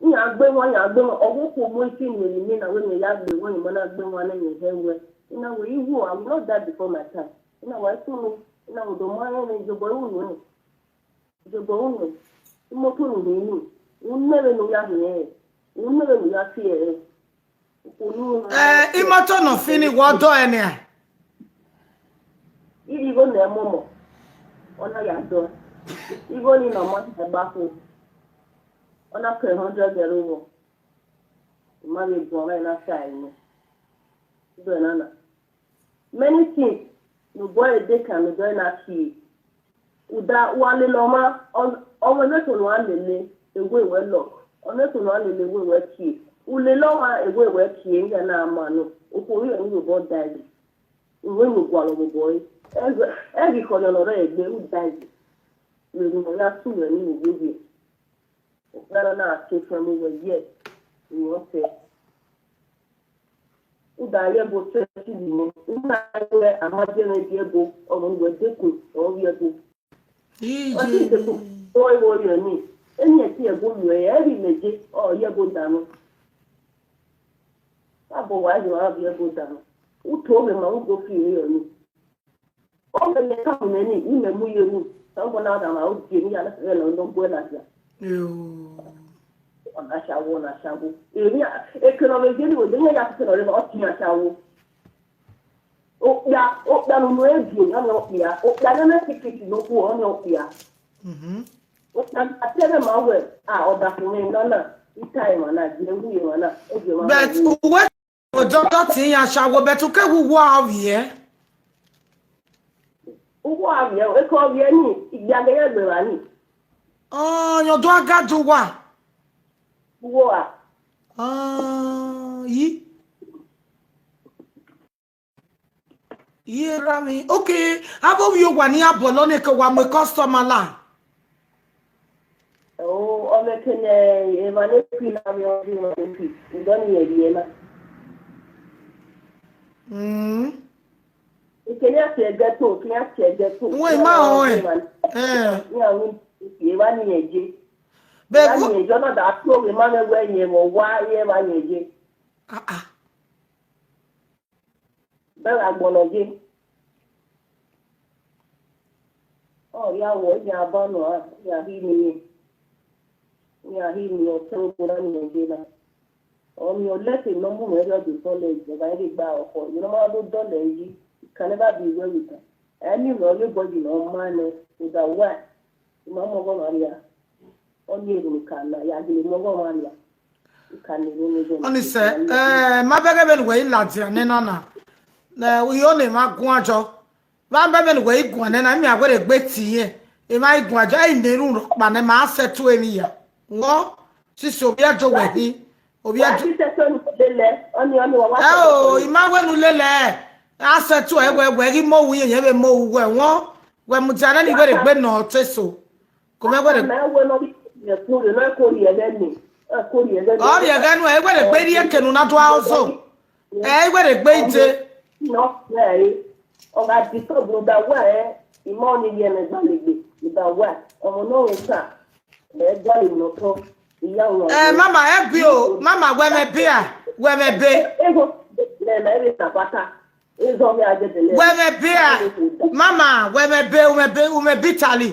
Iran gbe wan, iran gbe wan, ọ wẹ okhuo mu ifi miẹn ne imẹ na wẹ mẹ ya gbe wan, imẹ na gbe wan nẹ, mẹ hẹ wẹ. Ina wẹ, I will, I will not die before my time. Ina wẹ, I tunu, ina wẹ, do ma rẹn mwẹ, iyobọ ru nuẹn. Iyobọ ru nuẹn. Imoto ne u rhie ni, u nẹ vbene u ya rhie ẹre, u nẹ vbene u ya tie ẹre. Okhuo ni ru Eh, imoto nọ fini, wẹ dọ ẹre nian. Iri igho ne ẹ mọmọ, ọ na ya dọ. Igho ni nọ ma ẹgbakho, ọ na ke hundred ẹre vbọ. I ma vbe guan ọmwa na sa ẹre nẹ. Dọ ẹre na na. Many things ne obọ ẹre de kan ne obọ ẹre na tie. Uda, wa lele ọmwa, ọ, ọmwa ẹmwẹ eso ne uwa lele, ewe wẹ lọ. Ọmwa eso ne uwa lele, ewe wẹ tie. U lele ọmwa, ewe wẹ tie, iran na ma nọ. Okhuo rhie ne iyobọ da ẹre. Uwẹ ne u gualọ vbe obọ ẹre. Ẹghẹ, ẹghẹ khọrhiọn ne ọ rre egbe, u da ẹre. Vbe erhunmwu ya sunu ẹre ni vbe owiẹ. Okpia na na ke fian mu wẹ yẹ, iyẹn ọtẹn. U da ye ẹbo twenty million, u na wẹ a ma je mwẹ gie ẹbo, ọmọ ne uwẹ dekun, ọ vbiẹ ẹbo. Ọ si Ije. dekun, ọ i vbe rriọ ni, eni ẹtin ẹbo muẹ, ẹ vbe imẹ je, ọ ye ẹbo danmwẹ. Abọ wa ye ọre a vbiẹ ẹbo danmwẹ. U to mwẹ ma, u do fi rriọ ni. Ọ mwẹ mẹ ka mu mwẹ ni, imẹ mu ye ru. Sẹ ọmọ na gha ma, u die ni ya na, ẹ lọ nọ gbe na dia. Yo. Ọna ashawo, ọna ashawo. Emwi a, ekene ọ vbe je ni wẹ, de ya kẹkẹ nọ rre, ọ tiẹn ashawo. Okpia, okpia ne unu e viọ, ọ ni okpia. Okpia ne mẹ sikiti ne okhuo, ọ ni okpia. Mhm. Okpia ne a te mwẹ ma wẹ, a, ọdafẹn mwẹ nọ na, I ta emwa na, gie wu emwa na, e gie emwa na But wu. Uwe odọdọ te iran ashawo, but u ke wu uwa ovbiẹ. Uwa ovbiẹ, eke ovbiẹ ni, igbiagẹ ya gbe evba ni. Ọ, yọ do a ga do uwa. Uwa. Ọ, yi. Iye ra mi. Okay, avbe ovbi owa ni a bọlọ nẹ ke wa mu customer la. O, ọ mwẹ kene emwa ne fi na vbe ọ rhie emwa ne fi, udọ ni rẹn rhie na. Mm. Ekene a tie ghetto, ekene a tie ghetto. Uwẹ ima họn ẹ. Iran ru, emwa ni rẹn je. Bẹghe. Yẹn jọ na da tuo vbe ma mwẹ wẹ yẹn vbe owa ye vba yẹn ye. Ah, ah. Bẹghe agbọn nọ ye. Ọ ya wọ, ya ba nọ a, ya hi ni, ya hi ni ọtẹn obo na ni ye na. Ọni ọ lẹfe ne ọ mu mwẹ rhie ọdọ dọlọ ẹre, ọ gha rhe gba ọkhọ, emwi ne ọ ma do dọlọ ẹre yi, it can never be well with am. Ẹ ni mwẹ ọghe body ne ọ ma nẹ, rhunmwuda wẹ, I ma mu ọghọ mwa ria, ọ ni erhunmwu ka na, ya gele mu ọghọ mwa ria, I ka na erhunmwu. Ọni sẹ, eh, ma bẹghe vbene wẹ i ladian nẹ nana, ne I ho ne emwa guan jọ. Vbe a bẹghe ne wẹ i guan nẹ na, I miẹn a wẹ rhe gbe tie irẹn, emwa i guan jọ, ẹ i na erhunmwu rhọkpa nẹ, ma sẹ tu emwi ya. Wọ, sisi ovbi ẹjo wẹ khin, ovbi ẹjo. Wa ti sẹ tu emwi lele, ọni, ọni, wa, wa Ẹ sẹ tu o, emwi. I ma wẹ ne u lele, a sẹ tu ẹ wẹ, wẹ ghi mu ohu yẹn, yẹn vbe mu ohu wẹ, wọ, wẹ mudia nẹ ne I wẹ rhe gbe nọ te so. Ko mẹ wẹ rhe. Mẹ wẹ nọ bi yẹ ku rhe, nọ ko rhie ẹghẹ ni, ẹ ko rhie ẹghẹ ni. Ọ rhie ẹghẹ nu, ẹ wẹ rhe gbe rhie eke ne u na do a ozọ. Ẹ i wẹ rhe gbe ide. Nọ, ẹ, ọ gha disturb rhunmwuda wẹ, ẹ, I ma ọni rhie ẹmwẹ gbalegbe, rhunmwuda wẹ, ọmọ ne ọ rẹn osa, ẹ, gualọ emwi ne ọ tọn, I ya wọn. Eh, mama, ẹ gbe o, mama, wẹ mwẹ be a, wẹ mwẹ be. Ego, mẹ, mẹ, ẹ, vbe na pata, ezọ mẹ a gẹdẹ lẹ. Wẹ mwẹ be a, mama, wẹ mwẹ be, u mwẹ be, u mwẹ be Italy.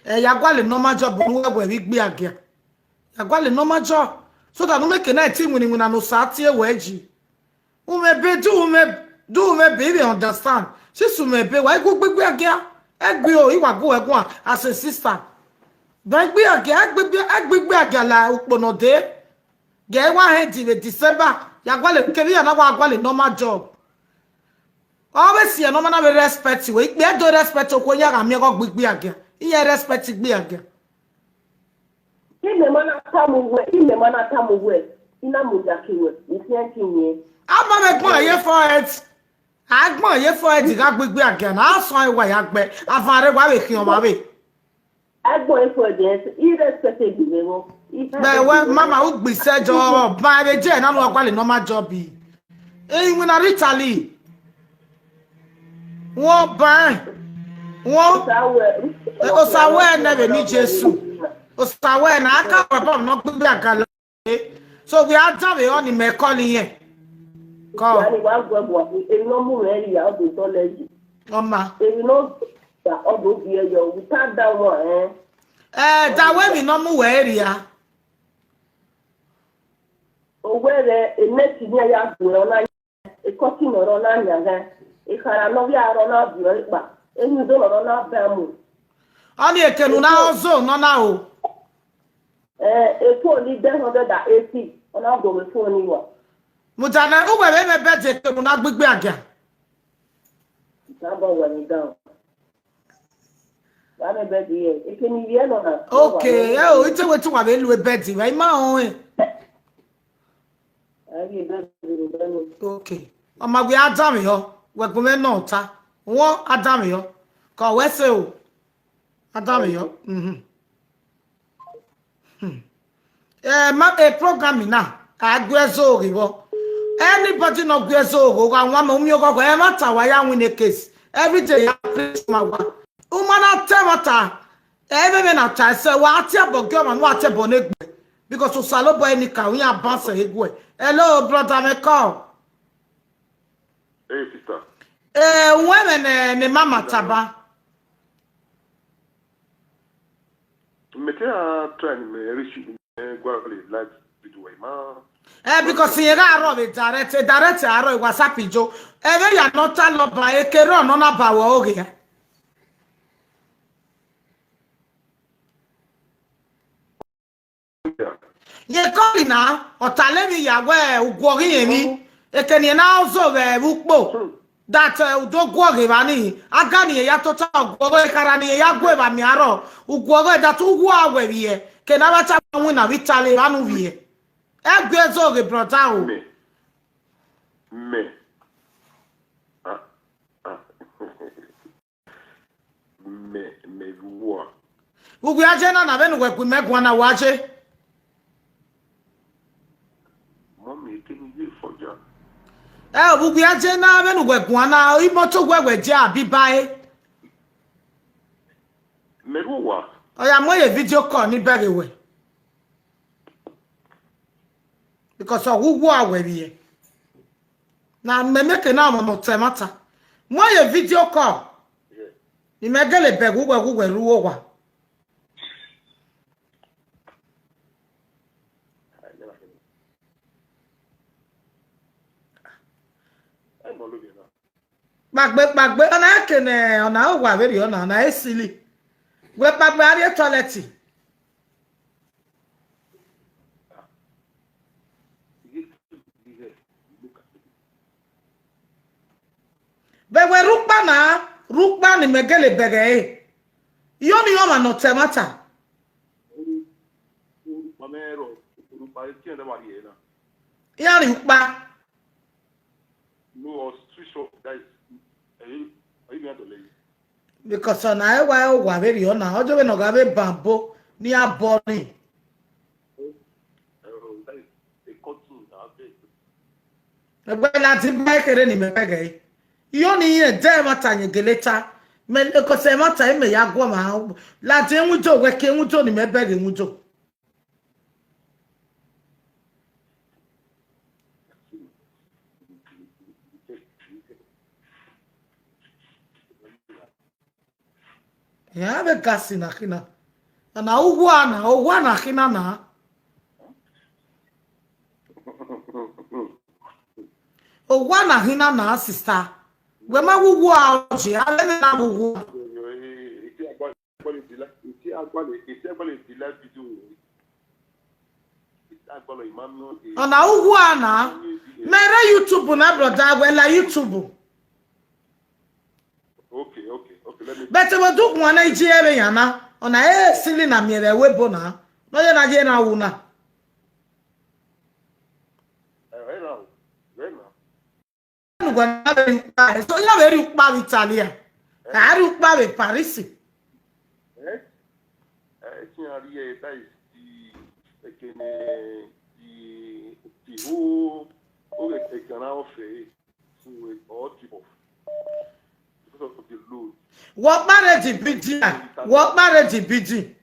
Ẹ ya gualọ normal job ne uwẹ wẹ vbe igbe agia. Ya gualọ normal job. So that u make na ti winna winna ne osa tie wẹ ji. U mwẹ be, do u mwẹ, do u mwẹ be, even understand. Since u mwẹ be, wa i gu gbe igbe agia. Ẹ gbe o, I wa gu ẹ guan as a sister. But igbe agia, ẹ gbe igbe, ẹ gbe igbe agia la ukpo nọ de. Gẹ wa hẹn di vbe December. Ya gualọ, kevbe iran na wa gualọ normal job. Ọ vbe si ẹre ne ọ ma na vbe respect wẹ, ikpia do respect okhuo, iran gha miẹn ọghe ọ gbe igbe agia, iran respect igbe agia. Imẹ ma na tama uwẹ, imẹ ma na tama uwẹ, I na mudia ke wẹ, I fian ke yẹn. A ma vbe gbọn ye forehead, a gbọn ye forehead gha gbe igbe agia na, a sọn ẹre wa ya gbe, avan rre wa vbe khian ọmwa vbe. Ẹgbọn efo ẹdẹ, I respect egbe mwẹ vbọ. Bẹ wẹ, mama, u gbe isẹ jọ, ba vbe je na, wa gualọ normal job. E iwinna rre Italy. Wọ ba, wọ. Osa wẹ, eh, osa wẹ nẹ vbe ni Jesu. Osa wẹ na, a ka wẹ bọ nọ gbigbi agala. So we are down vbe ọni mẹ call yẹn. Call. Yani wa guẹ bua, emwi ne ọ mu mwẹ rhia, ọ do dọlọ yi. Ọma. Emwi ne ọ da, ọ do biẹ yọ, without that one, eh. Eh, da wẹ emwi ne ọ mu wẹ rhia. Owẹ rẹ, enẹti ne a ya guẹ ọna, ekọti ne ọ rre ọna yan ghẹ, ekhara ne ọ vbe aro na viọ ekpa, emwi do ne ọ rre ọna ba mu. Ọni eke ne u na ozọ nọ na o. Eh, ephone ni de hundred and eighty, ọ na gu mwẹ ephone ni wa. Mudia nẹ, uwẹ vbe mwẹ bed eke ne u na gbigbi agia. That boy wẹ ni down. Wa mwẹ bed ye, eke ni ye nọ na. Okay, ẹ o, ite wẹ te wa vbe lu bed vbe, I ma họn ẹn. A ye bed ni down. Okay. Ọ ma wẹ a danmwehọ, wẹ gu mwẹ nọ ta. Wọ a danmwehọ. Ka wẹ sẹ o. A danmwehọ. Mhm. Hmm. Eh, ma, eh, program na, a gu ẹzọ ghe vbọ. Anybody ne ọ gu ẹzọ ghe, ọ gha wan mẹ, u miẹn oghọghọ, ẹmwata wa ya win a case. Every day ya preach ma wa. U ma na ta ẹmwata, ẹ vbe mwẹ na ta ẹsẹ, wa tie ẹbọ gie ọmwa, ne wa tie ẹbọ ne egbe. Because Osanobua enikaro, iran bounce eguẹ. Hello, brother, me call. Hey, sister. Eh, wẹ mwẹ ne, ne mama taba. Mete a try ni mẹ reach you, mẹ gua vbe live video wẹ ma. Eh, because iran gha rrọọ vbe direct, eh, direct a rrọọ WhatsApp ijo. Ẹ vbe ya nọ ta lọba, eke rrọọ nọ na ba wẹ oghe. Ye call na, ọ ta lẹ emwi ya wẹ uguọghọ irẹn emwi. Eke ne na ozọ vbe ukpo. That, eh, u do guọghọ evba ni, aga ni ya tota uguọghọ, ekhara ni ya gu evba miẹn arrọọ, uguọghọ that uwu a wẹ vbiẹ, ke na vbe ta winna vbe Italy evba nu vbiẹ. Ẹ gu ẹzọ ghe brother o. Mẹ, mẹ, ah, ah. Mẹ, mẹ vbe uwa. Uwẹ a je na na vbene uwẹ gu imẹ guan na wa je. Mọmi, ekene ye fọja. Ẹ, uwẹ a je na vbene uwẹ guan na, imoto uwẹ wẹ je abi ba e. Mẹ vbe uwa. Ọ ya mu ye video call ni bẹghe wẹ. Because ọ wu uwu a wẹ vbiẹ. Na mẹ make na ọmọ ne ọ ta ẹmwata. Mu ye video call. Ni mẹ gele bẹghe uwẹ, uwẹ ru owa. Kpagbe, kpagbe, ọna ke ne, ọna owa vberriọ na, ọna e sili. Wẹ kpagbe a rrie toilet. Bẹghe wẹ rhukpa na, rhukpa ni mẹ gele bẹghe ẹre. Iyoni ọmwa ne ọ ta ẹmwata. Iran rhie ukpa. Because ọna ẹwa owa vberriọ na, ọ jọ vbene ọ gha vbe ban abo ne iran bọ ni. Ẹgbẹ ladian ba kherhe ni mẹ bẹghe ẹre. Iyoni irẹn de ẹmwata yẹn gele ta. Mẹ, because ẹmwata imẹ ya guọmwa. Ladian window, wẹ ke window ni mẹ bẹghe window. Iran vbe gas na khin na. Ọna uwu a na, owa na khin na na. Owa na khin na na, sister. Wẹ ma wu uwu a, ọ je, a lele na wu uwu a. Ọna uwu a na. Mẹ rre YouTube na, brother, wẹ la YouTube. Okay, okay, okay, let me. But vbe do guan na, iye ẹre yan na. Ọna e sili na miẹn vbe ẹvbo ebo na. Ne ọ ye na ye na wu na. Eh, right now, right now. Wẹ na vbe rhie ukpa, so ya vbe rhie ukpa vbe Italy a? A rhie ukpa vbe Paris. Eh? Eh, ẹtin a rhie, that is the, ekene, the, the whole, all the ekene of it. Wẹ ọtibọ. Because of the load. Wẹ ọkpa rre the building a? Wẹ ọkpa rre the building?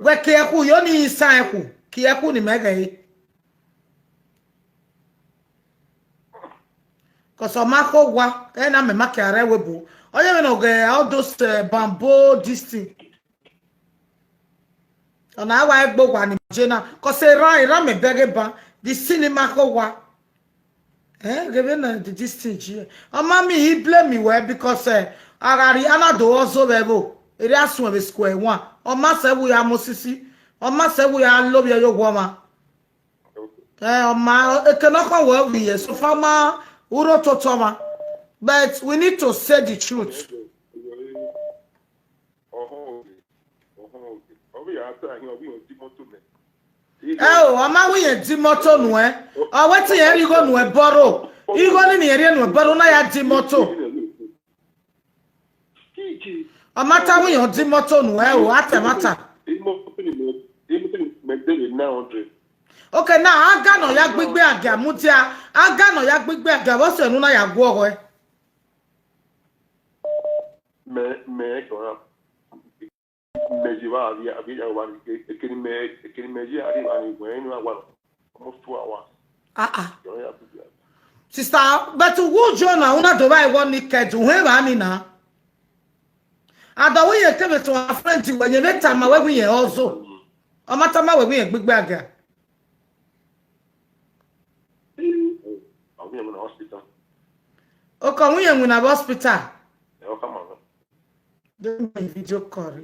Wẹ ke ẹkhu, yo ni isan ẹkhu, ke ẹkhu ni mẹ ghẹ re. Cause ọ ma kho owa, ẹ na mẹ ma ke a rre ẹvbo ebo. Ọ ye vbene ọ ghe all those, eh, bamboo, this thing. Ọna wa egbe owa ni je na, cause erhan, erhan mẹ bẹghe ban, the cinema kho owa. Eh, ghe vbene the, this thing je. Ọ ma miẹn, he blame me well because, eh, a gha rhie, a na do ọzo vbe ẹvbo, erriọ a suẹn vbe square one. Ọ ma sẹ vbe ya mu osisi, ọ ma sẹ vbe ya lovbiẹ ye owa ọmwa. Eh, ọ ma, eke ne ọ khọn wẹ vbe ye, so far ma, u rre ototọ ọmwa. But we need to say the truth. Ẹ o, ọ ma wẹ irẹn di moto nuẹn. Ọ wẹ te irẹn rhie igho nuẹn bọrọ. Igho ni ne irẹn rhie nuẹn bọrọ, na ya di moto. Ọ ma ta wẹ irẹn di moto nuẹn o, a ta ẹmwata. Okay, now, aga nọ ya gbigbe agia mudia, aga nọ ya gbigbe agia, vbọ sẹ ne u na ya guọghọ ẹe? Mẹ, mẹ, mẹ ye vba, avbe, avbe ya vba, ekeni mẹ, ekeni mẹ ye, a rhie vba ni wẹ, enu a wa almost two hours. Ah, ah. Sister, but uwu jo na, u na do vba ẹghọ ni kẹdu, u hẹ vba ni na. A da wẹ irẹn kevbe to a friend wẹ, irẹn vbe tama wẹ wẹ irẹn ọzo. Ọ ma tama wẹ wẹ irẹn gbigbe agia. Okọ wẹ irẹn winna vbe hospital. De mu video call rre.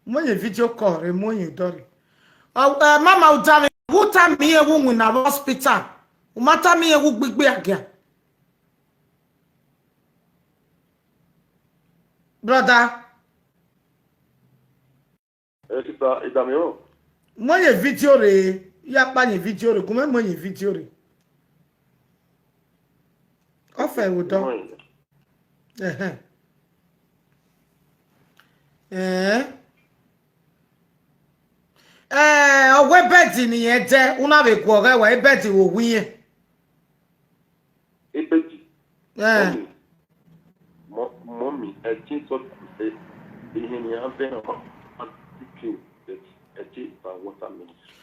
Mu ye video call rre, mu ye dọ rre. Ọ, eh, mama, u da mwẹ, u tama irẹn wẹ u winna vbe hospital. U ma tama irẹn wẹ u gbigbe agia. Brother. Eh, sister, I da mwẹ rọ. Mu ye video rre, ya kpa ye video rre, gu mwẹ mu ye video rre. Ọ fẹ vbe odọ. Ẹhẹn. Eh. Eh, ọ wẹ bed ni irẹn dẹ, u na vbe guọghọ ẹe, wẹ bed vbe owu irẹn. Ebedi. Eh. Mummy. Mo, mo, Mummy, ẹtin sọ, eh, ihe ne iran bẹghe ọmwa, I think that ẹtin ba water ministry.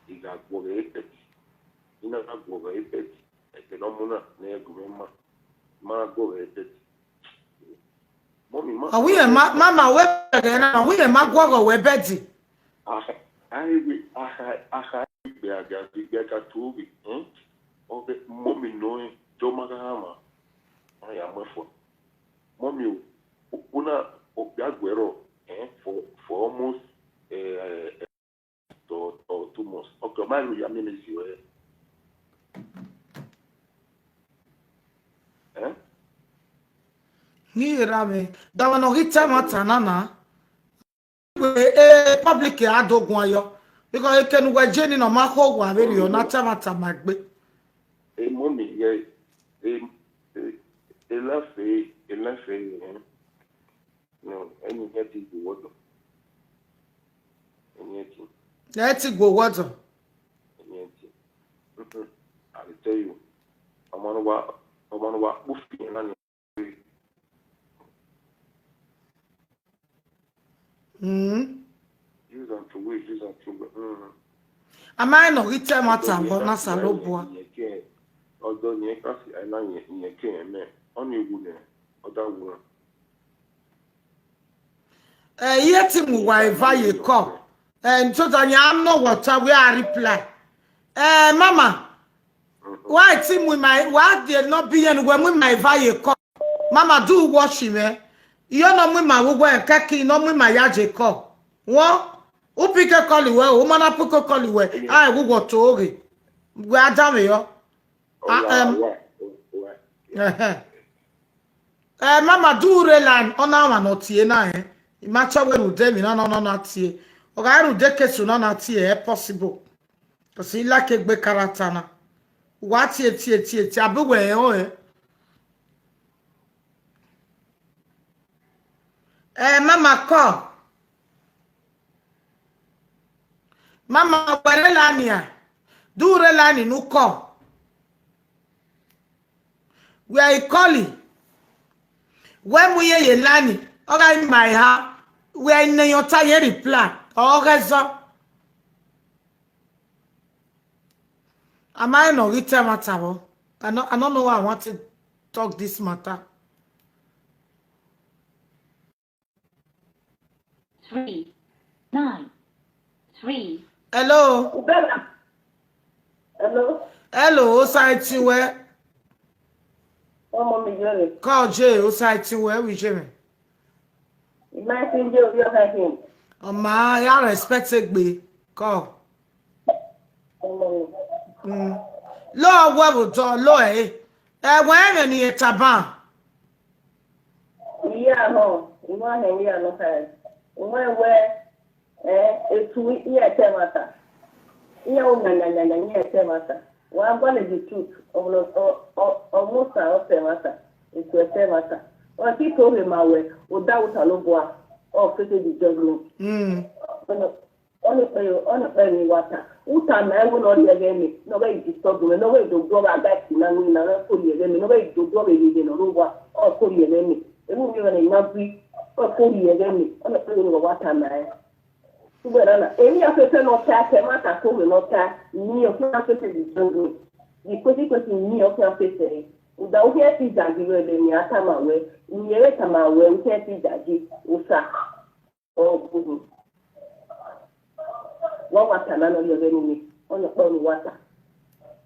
I gha guọghọ ẹre bed. I na gha guọghọ ẹre bed. Ẹkẹ ne ọ mu na, ne ẹ gu mwẹ ma. Ma guọghọ ẹre bed. Mummy, ma Ọ wẹ irẹn ma, mama, wẹ ẹghẹ na, ọ wẹ irẹn ma guọghọ wẹ bed. Aha, ahe we, aha, aha, igbe aga, igbe aga tu owe, hmm? Ọghe mummy nọ, eh, jọ ma gha ma. Ma ya mu ẹfua. Mummy o, u, u na, okpia guẹ rrọọ, eh, for, for almost, eh, eh, or, or two months. Okay, ọ ma ru ya miẹn mẹ si ruẹ. Eh? Ni ra mwẹ. Da wa nọ ghi ta ẹmwata na na. Wẹ, eh, public a do guan yọ. Because ekene uwẹ je ni nọ ma kho wa vberriọ, na ta ẹmwata ma gbe. Eh, mummy, yeah. Eh, eh, eh, laugh, eh, eh, laugh, eh, eh. No, ẹni hẹ ti gbe wọdọ. Ẹni hẹ ti. Ẹ ti gbe wọdọ. Ẹni hẹ ti. Mm-mm. I will tell you. Ọmọ ne wa, ọmọ ne wa kpu fi na ni. Mm. Use am to will, use am to will. Mm. A ma rẹn ne ọ ghi ta ẹmwata vbọ na Osanobua. Ọdọ ni ẹ ka si, a na yẹn, yẹn ke ẹmẹ. Ọ ni wu nẹ, ọ da wu na. Eh, iye ti mu wa eva ye call. Eh, so that ya know what I will reply. Eh, mama, why ti mu my, why they not be anywhere with my eva ye call? Mama, do watch him, eh? You no mu ma wo we keki, no mu ma ya je call. Won, u pick a call we, u ma na pick a call we. Ai, we go to oge. We are down here. Ah, um, Ẹhẹn. Eh, mama, do rela ọna ọmwa ne ọ tie na, eh. I ma chọ wẹ rhunmwuda emwi na, na, na, na tie. Ọ gha rhunmwuda ekesu na, na tie, eh, possible. Because I like egbe character na. Wa tie, tie, tie, tie, abi wẹ ẹre, eh. Eh, mama, call. Mama, wẹ rela nia. Do rela ni nu call. Wẹ I call. Wẹ mu iye ye la ni. Ọ gha ma eha. Wẹ I nẹ yọn ta ye reply. Ọ ghẹ zọ. A ma rẹn ne ọ ghi ta ẹmwata vbọ. I no, I don't know why I want to talk this matter. Three, nine, three. Hello. Ubela. Hello. Hello, Osaiti wẹ. Ọmọ mi yọrẹ. Call J, Osaiti wẹ, we J me. Imagine you, you have him. Ọ ma ya respect egbe. Call. Ọmọ mi. Mm. Lo wẹ vbe otọ, lo ẹ. Ẹ wẹ ẹmwẹ ni e taba. Iya họn, I wa họn iya nọ kha. I wa wẹ, eh, etu iran ta ẹmwata. Iran ru nyanyanyanya, iran ta ẹmwata. Wa gualọ the truth, ọ, ọ, ọ, ọ musa ọ ta ẹmwata, etu ta ẹmwata. Ọ ti to rhe ma wẹ, odaro Osanobua, ọ fete the judgment. Mm. Ọnọkpa, ọnọkpa ni wa ta. Uta ma ẹvbo ne ọ rhie ẹghẹ mẹ, ne ọ ghẹ disturb mẹ, ne ọ ghẹ do guọghọ aga ẹki na ni na, ọ ko rhie ẹghẹ mẹ, ne ọ ghẹ do guọghọ vbe rhie ne ọ rre owa, ọ ko rhie ẹghẹ mẹ. Emwi ni ọnrẹn na gui, ọ ko rhie ẹghẹ mẹ, ọnọkpa ni wa ta ma ẹ. Ugbẹn na na, emwi a fẹfẹ ne ọ ta, kẹ ma ta ko mẹ ne ọ ta, ni ọ khian fẹfẹ di jọngọ. Di kwesi kwesi ni ọ khian fẹfẹ. Uda u khian ti jagi vbe ẹdẹ ni a tama wẹ, u yẹrẹ tama wẹ, u khian ti jagi, u sa. Ọ gbohun. Wa wa ta na nọ yọ vbe enu ni, ọnọkpa ni wa ta.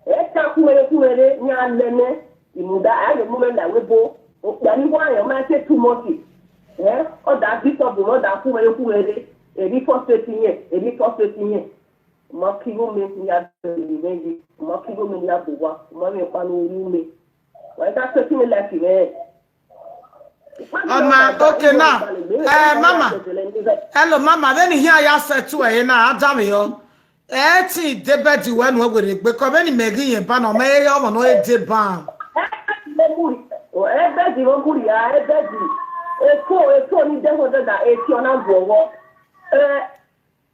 Ẹ ta kumere kumere, yan lẹ nẹ, imuda, a ye mu mwẹ la wẹ bo, okpia ni wa yan, ọ ma te two months. Eh, ọ da disturb mwẹ, ọ da kumere kumere, eri frustrate yẹn, eri frustrate yẹn. Ọ ma kigho mẹ, ya bẹghe mwẹ yi, ọ ma kigho mẹ, ya bu wa, ọ ma mwẹ ọkpa ne u ru mẹ. Wa da sẹtin mwẹ like mwẹ. Ọ ma, okay now. Eh, mama. Hello, mama. Vbene I khian ya settle ẹre na, a danmwehọ. Ẹ ti de bed wẹ nuẹn werriegbe, kọ vbene imẹ ghi yẹn ba na, ọ ma he re ọmọ ne ọ he de ban. Ẹ bed vbe mudia, ẹ bed. Eko, eko ni de ho dada, eti ọ na guọghọ. Eh,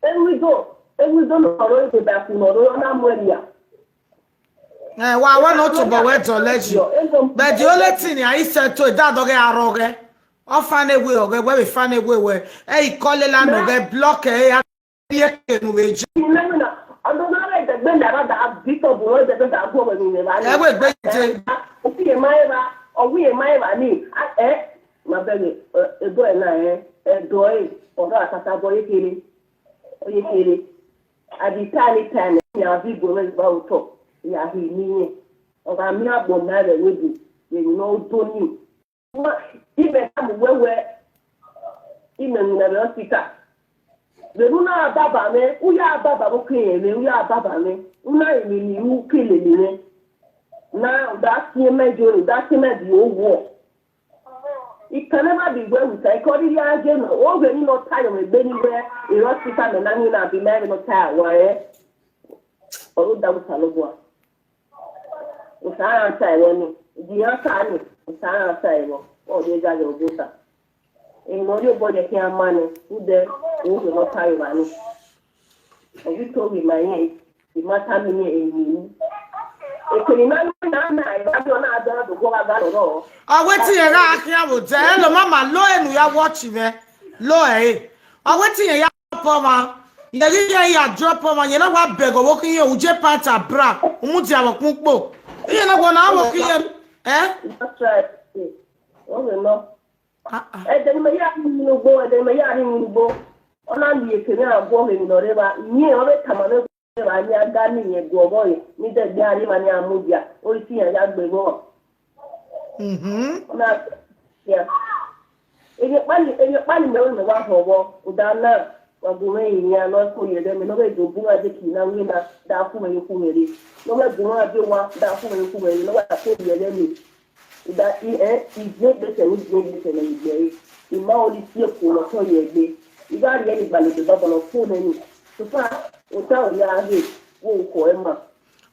Ewido, ewido ne ọ rre egbe ba ku ne ọ rre, ọ na mu ẹria. Eh, wa wẹ ne ọ tobọ wẹ dọlẹ yi. But the only thing I said to that dog arrogant. Ọ fan ne we ọghẹ, wẹ vbe fan ne we wẹ, ẹ i kọle la nọ ghẹ block ẹ ya. Ye ke nu vbe je. Imẹ na, ọdọ na rẹ dẹgbe na ra da bishop wẹ dẹgbe da guọ wẹ ni vbe ba ni. Ẹ wẹ gbe je. Owiye ma eva, owiye ma eva ni. Ẹ, ma bẹghe, ebo ẹ na ẹ, ẹdọ ẹ, ọdọ atata bọ ye kere. Ọ ye kere. Adi ta ni ta ni ya vi gbe wẹ ba otọ. Ya hi ni yẹn. Ọ gha miẹn agbọn na rẹ wẹ bu, vbe ni ọ do ni. Ima da mu wẹ wẹ, imẹ winna vbe hospital. Vbene u na baba mwẹ, u ya baba vbe oke mwẹ, u ya baba mwẹ, u na emwi ne u ke lele mwẹ. Na u da tie mẹ jo, u da tie mẹ bi owọ. I can never be well with her. Ikọ rhirhi a je nọ, o vbe ni nọ tayo mwẹ egbe ni wẹ, e hospital mẹ na ni na bi mẹ vbe nọ tayo wa rẹ. Ọ ru da Osanobua. Osa ra ta ẹvbo ni, iye iran ta ni, Osa ra ta ẹvbo, ọ rhie zagha Obosa. Emwi ne ọ rhie obọ ye khian ma nẹ, rhunmwuda, o vbe nọ ta ẹvbo ni. Ọ ghi to vbe ma irẹn, I ma ta miẹn irẹn emwi ru. Ekene ne a na na, I ma do na da do guọghọ gha lọrọ. Ọ wẹ te irẹn gha khian vbe odẹ, ẹ lọ ma ma lo enu ya watch mwẹ, lo ẹre. Ọ wẹ te irẹn ya drop ọmwa. Yẹghe iye ya drop ọmwa, yẹn na wa bẹghe ọvbokhan iye, u je pant a bra, u mudia vbe ọkpẹn ukpo. Iye na wa na ọvbokhan iye, eh? That's right. Ọ vbe nọ. Ah, ah. Ẹdẹ ne imẹ ya rhie unu ugbo, ẹdẹ ne imẹ ya rhie unu ugbo. Ọ na miẹn ekene a guọghọ emwi ne ọ rre evba, miẹn ọ vbe tama mwẹ wẹ a ga ne irẹn gu ọghọ re, ne I dẹgbe a rhie emwa ni a mudia, ori te iran ya gbe vbọ. Mhm. Ọ na, ya. Emwi ọkpa ni, emwi ọkpa ni mẹ ru ne wa họn vbọ, uda na, wa gu mwẹ rinmwian ne ọ ko ye ẹghẹ mẹ, ne ọ vbe do bu mwẹ deki na winna, da khu mwẹ ye khu mwẹ rre. Ne ọ vbe bu mwẹ de owa, da khu mwẹ ye khu mwẹ rre, ne ọ vbe ko ye ẹghẹ mẹ. Uda i, eh, I viẹn gbẹsẹ ne I viẹn gbẹsẹ ne I gbe ẹre. I ma ho ne I tie ekuo ne ọ tọn ye ẹgbe. I gha rhie ne I gbalogbe bọbọ ne ọ fo nẹ ni. So far, ota ọ ya ghe, wo khọ ẹre ma.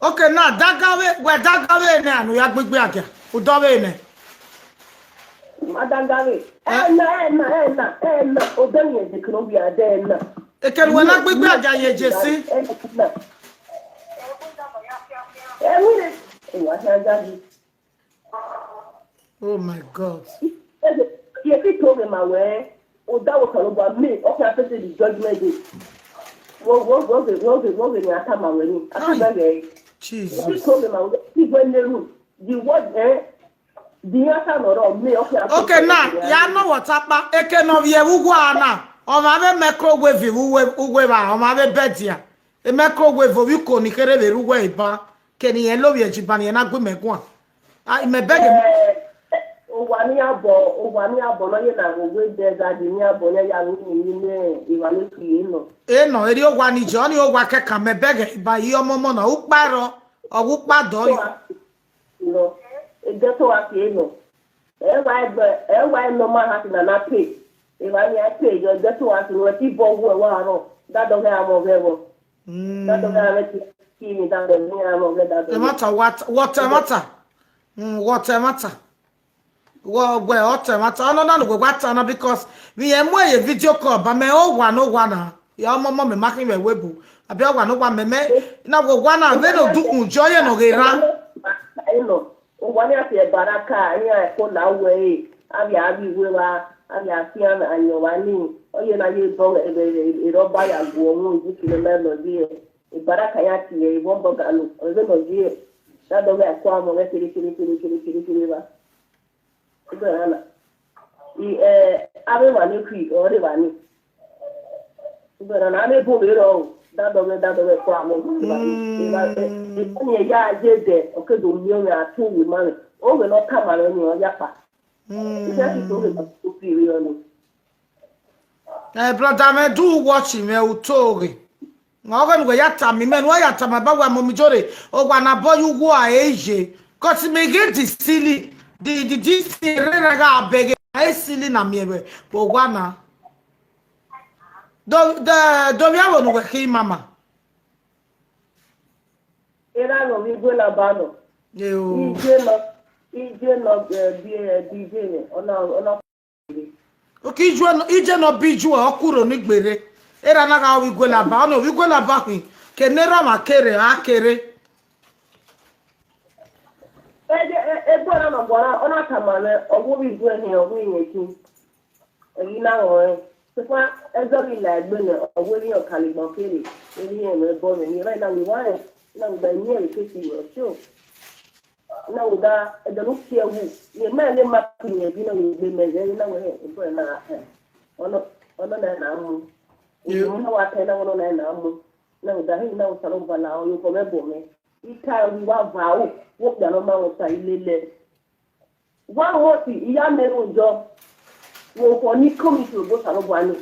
Okay, na dagavbe, wẹ dagavbe nẹ, anu ya gbigbi agia, udọ vbe nẹ. Ma dagavbe. Eh? Ẹna, ẹna, ẹna, ẹna, odọ ni ẹdẹ kene ovbi ada ẹna. Ekene wẹ na gbigbi agia ye Jesi. Ẹna. Ẹwire, ẹwa hia jaji. Oh my God. Ye fi to vbe ma wẹ, oda wo kan logba me, ọ khian face the judgment day. Wo, wo, wo, wo, wo, wo, wo, ni a tama wẹ ni. A ti bẹghe. Jesus. Ye fi to vbe ma wẹ, ti gbẹ neru. The word, eh, the answer nọ rọ me, ọ khian face. Okay, now, ya nọ what apa, eke nọ vbe uwa na. Ọmwa vbe microwave uwe, uwe ba, ọmwa vbe bed ya. E microwave ovbi uko ni kherhe vbe rre uwẹ eba, kene irẹn lovbiẹ jiba ne irẹn na gu imẹ guan. Ah, imẹ bẹghe. Eh, owa ni ya bọ, owa ni ya bọ nọ ye na ghe wẹ desert ni ya bọ, ya ya ru ni ni ne evba ne fi ye nọ. E nọ, erriọ owa ni jẹ, ọni owa kẹkan, mẹ bẹghe ba, iye ọmọmọ na, ukpa rrọọ, ọ wẹ ukpa dọ yi. Nọ, ẹdẹ to wa fi nọ. Ẹ wa ẹgbẹ, ẹ wa ẹnọ ma ha ti na na pay. Evba ni a pay yọ, ẹdẹ to wa fi nọ, ẹ ti bọ wu ẹ wa rrọọ, dadọ ghẹ amọ ghẹ vbọ. Mm. Dadọ ghẹ amẹ ti, ti ni dadọ ghẹ amọ ghẹ dadọ ghẹ. Ẹmwata, what, what ẹmwata? Mm, what ẹmwata? Wọ, wẹ, what ẹmwata? Ọnọ na ne wẹ wa ta na, because mi ẹ mu ẹ ye video call, ba mẹ owa ne owa na. Ya ọmọmọ mẹ ma khin vbe webu. Abi owa ne owa mẹ mẹ, na wẹ owa na, vbene odukhunmwu jọ ye nọ ghe ra. Owa ni a fi ẹbaraka, iran ẹko la wẹ re, a vbe a vbe iwe vba, a vbe a fian ayọn vba ni, ọ ye na ye bọ erhọba ya gu ọmọ, ibu kilo na nọ ye, ẹbaraka ya tie, ẹvbo ọbọ ga lo, ọ vbe nọ ye, dadọ ghẹ ẹko amọ ghẹ kere kere kere kere kere kere vba. Ugbẹn na, i, eh, avbe emwa ni khui, ọ rre evba ni. Ugbẹn na, avbe ebo vbe rrọọ, dadọ ghẹ, dadọ ghẹ ẹko amọ, iran ya ye dẹ, ọ ke do miẹn mwẹ, a tọn owe ma mwẹ. Owe ne ọ tama mwẹ ni, ọ ya kpa. Isan ti to ghe ma to fi rre ọni. Eh, brother, mẹ do watch mwẹ, u to ghe. Ọ ghe ne uwẹ ya tama imẹ, ne uwẹ ya tama ba wa mọ mi jore, owa na bọ ye uwu a e ye. Cause mi ghe the silly, the, the, this thing rere gha bẹghe, e silly na miẹn vbe, vbe owa na. Do, do, do vbe aro ne uwẹ khin mama. Erha nọ vbe igue na ba nọ. Ije nọ, ije nọ, eh, bi, eh, bi ije nẹ, ọ na, ọ na. Oke iju, ije ne ọ bi iju, ọ kuro ni gbere. Erha na gha ovbi igue laba, ọ nọ ovbi igue laba khin, ke ne erha mwa kere, a kere. Ege, e, egbe na nọ guan, ọ na tama mwẹ, ọ wu ovbi igue hin, ọ wu iyẹn kin. Ẹghẹ na rẹn, sokpan ẹzọ ghi la egbe nẹ, ọ wẹ emwi ọkalegban kere, emwi ẹmwẹ ẹbọ mwẹ, emwi ẹmwẹ na vbe wa rẹn, na vbe ba emwi ẹmwẹ kesi wẹ ọtio. Na vbe da ẹdẹ ne u tie wu, ne ma ne ma tie ẹre bi na vbe gbe mẹ, ẹghẹ na wẹ ẹbọ na, ọnọ na na mu. Emwi na wa ta na, ọnọ na na mu. Na vbe da he na Osanobua la ọ ye obọ mwẹ bọ mwẹ. I ta ẹre wa va ro, wo kpia ne ọ ma rẹn osa ilele. Wa họn ti, I ya miẹn vbe odọ, vbe okhọ ni kọmiti obọ Osanobua ni.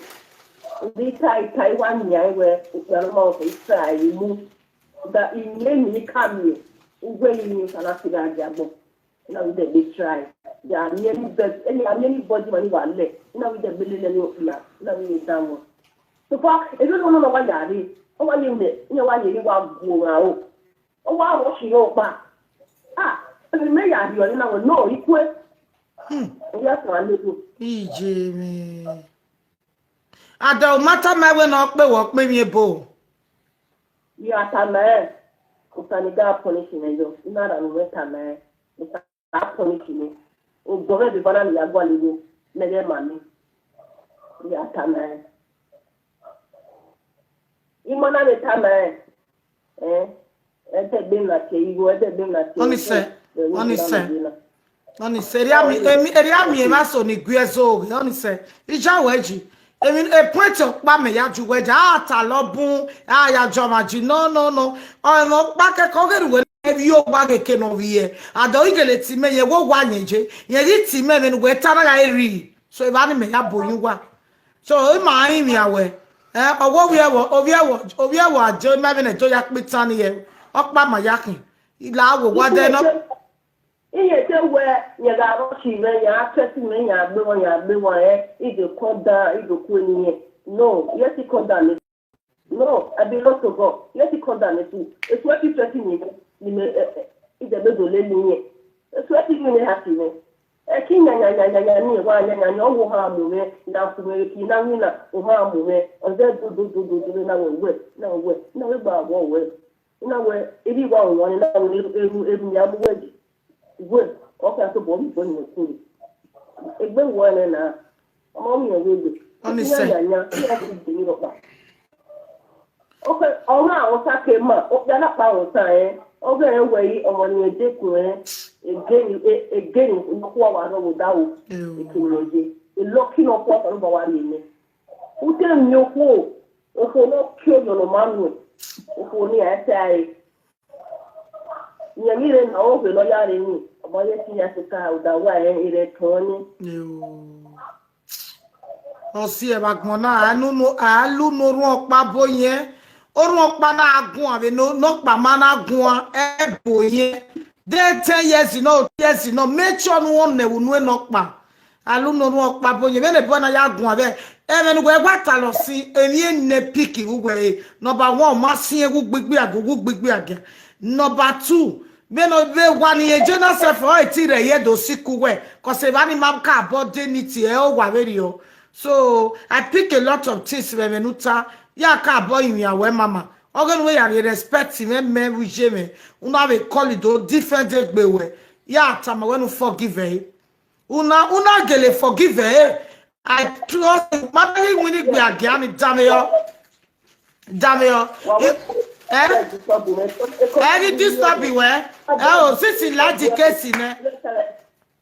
Vbe I ta, I ta, I wa nian wẹ okpia ne ọ ma rẹn osa, I ta ẹre mu. Da I miẹn emwi ne I ka miẹn, uwẹ I miẹn osa na sẹ gha dia agbọn. Na vbe dẹ gbe try. Ya miẹn ni bẹ, ẹni a miẹn ni bọdi ma ni wa lẹ. Na vbe dẹ gbe lele ni okpia, na vbe dan wọn. Sokpan, ebe ne ọ nọ wa ya rre, ọ wa ye mẹ, iran wa ye ni wa gu ọmwa ro. Ọ wa rọ shi rọ kpa. Ah, emwi mẹ ya rhiọ ni na wẹ nọ ikue. Hmm. Ọ ya sẹ wa lele. Ije mwẹ. Ada u ma tama wẹ ne ọ kpe wẹ ọ kpe emwi ebo. Ya tama ẹre, Osa ni ga punish mwẹ yọ, I na ra ne uwẹ tama ẹre, Osa a punish mwẹ. Obọ mwẹ deba na ne I ya gualọ igho, ne ẹghẹ ma mwẹ. Ya tama ẹre. I ma na vbe tama ẹre, eh, ẹdẹgbe na tie igho, ẹdẹgbe na tie Ọnise, igho, ẹvbo Ọnise. Na vbe na. Ọnise, erriọ ami, emi, erriọ ami emwa so ni gu ẹzọ ghe, Ọnise. I ja wẹ ji. Emwi, e point ọkpa mẹ ya ju wẹ ji. A ta lọ bun, a ya jọ ma ji. No, no, no. Ọ, emwi ọkpa kẹkẹ, ọ ghe ne uwẹ ne vbiẹ owa ghe ke ne ọ vbiẹ. Ada ọ i gele ti mẹ, yẹn wẹ owa yẹn je. Yẹn ghi ti mẹ, emwi ne uwẹ ta na gha re. So, evba ni mẹ ya bo yin uwa. So, ima rinmwian wẹ. Eh, ọ wẹ ovbi ẹvbo, ovbi ẹvbo, ovbi ẹvbo aje, ima vbe ne do ya kpe itan ni hẹ. Ọkpa ma ya khin. I la wo wa dẹ nọ. Iye te wẹ, yẹn gha rọ shi mwẹ, yẹn a test mwẹ, yẹn a gbe wọn, yẹn a gbe wọn, eh, I dey come down, I dey ku eni yẹn. No, yẹn ti come down. No, I belong to God. Yẹn ti come down etu. Etu ẹ ti test mi, ni mẹ, eh, eh, I dey be do lele yẹn. Etu ẹ ti mi ne ha ti mwẹ. Ẹ ki yan yan yan yan yan ni wa yan yan yan, ọ wo ha mu mwẹ, na ku mwẹ ki na wi na, o ha mu mwẹ, ọ zẹ do do do do do na wẹ wẹ, na wẹ, na wẹ gba wọ wẹ. Na wẹ, iri wa wọ ni na wẹ eru eru ya mu wẹ ji. Wẹ, ọ ka to bo mi bo ni ku. Egbe wọ ne na. Ọmọ mi wẹ wẹ. Ọnise. Ya ya ya, ya ti de ni rọkpa. Oke, ọmwa ọsa ke ma, okpia na kpa ọsa ẹn, ọ ghẹ rẹn wẹ i ọmọ ni dekun ẹn, egeni, e-, egeni nọkhua wa rọ vbe odaro, Eo. Ekene ye, elọki nọkhua Osanobua wa rhie nẹ. U te miẹn okhuo, okhuo ne ọ kie oyọ ne ọ ma nuẹn, okhuo ni a i ta ẹre. Rẹn ghi rre na, ọ ghe ne ọ ya rre ni, ọ ma ye te iran sẹ ka, uda wa rẹn, erha ẹtọn ni. Eo. Ọ si ẹvbo agbọn na, a lu no, a lu no orhuọn ọkpa bo yẹn. Orhuọn ọkpa na guan vbe no, nọkpa ma na guan, ẹbo yẹn. De ten years nọ, years nọ, make sure ne uwẹ nẹ unu nọkpa. A lu no orhuọn ọkpa bo yẹn, vbene ẹbo na ya guan vbe. Ẹmwẹ ne uwẹ wa talọ si, emwi ne pick vbe uwẹ re. Number one, ma siẹn ghẹ ugbigbi agia, ghẹ ugbigbi agia. Number two, vbene vbe wa ni eje na sẹ fo, ọ i ti rre ye do sick uwẹ, cause evba ni ma ka bọ de ni tie, ọ wa vberriọ. So, I pick a lot of things vbe ẹmwẹ ne u ta, ya ka bọ rinmwian wẹ mama. Ọ ghe ne uwẹ ya vbe respect mwẹ, mẹ vbe iye mwẹ, u na vbe call do different day gbe wẹ, ya tama wẹ ne u forgive ẹre. Una, una gele forgive ẹre. I trust you. Ma na ghi winna igbe agia ni, damẹ yọ. Damẹ yọ. Wa wẹ, eh? Ẹ ghi disturb wẹ. Ẹ o, sisi Ilaji case nẹ.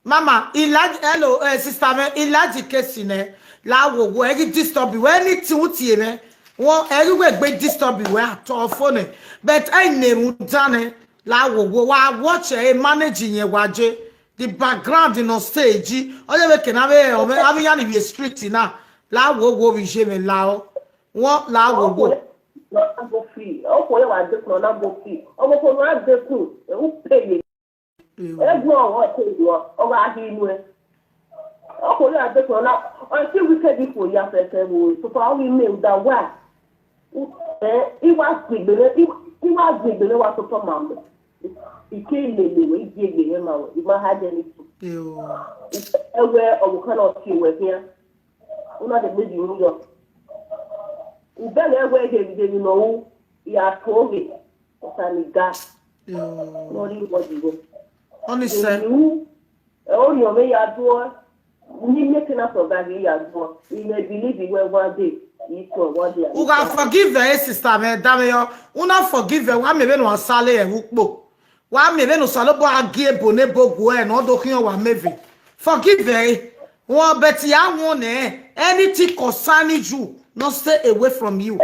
Mama, Ilaji, hello, eh, sister mẹ, Ilaji case nẹ. La wo wo, ẹ ghi disturb wẹ, anything u tie mwẹ. Wọ, ẹ ghi wẹ gbe disturb wẹ at all phone. But ẹ ne run dan nẹ. La wo wo, wa watch ẹ, manage yẹn wa je. The background in on stage. Ọ ye vbe ke na vbe, ọ vbe, avbe iran ni vbe street na. La wo wo vbe iye mwẹ la ọ. Wọ la wo wo. Ọkọ na go free. Ọkọ ye wa dekun na go free. Ọmọ ko na dekun. E u pay ye. Ewo. Egbe ọmọ ko wa, ọ gha hi nuẹ. Ọkọ ye wa dekun na. Ọ ti wicked people ya fẹfẹ wo. So far, we made that way. Eh, I wa gbegbe ne, I, I wa gbegbe ne wa totọ ma mẹ. I ke lele wẹ, I gie egbe ne ma wẹ, I ma hide anything. Yo. Ẹwẹ ọvbokhan na ọ tie wẹ khian. Una de gbe di ru yọ. Ubẹghe ẹwẹ ghe ghe ne ọ ru, ya to ghe, ọsa ni ga. Yo. Ne ọ rhie wọ di wẹ. Ọni sẹ. Eni ru, ẹ, orhiọn mwẹ ya duọ, Ni make na forgive ya gbọ. I may believe wẹ one day, I sọ one day. U gha forgive ẹ, sister mwẹ, da mwẹ yọ. U na forgive ẹ, wa miẹn vbene u sale ẹvbo ukpo. Wa miẹn vbene Osanobua gie ebo ne ebo guẹ ne ọ do khian wa mẹ vbe. Forgive ẹ. Wọn, but ya wọn nẹ, anything concerning you, no stay away from you.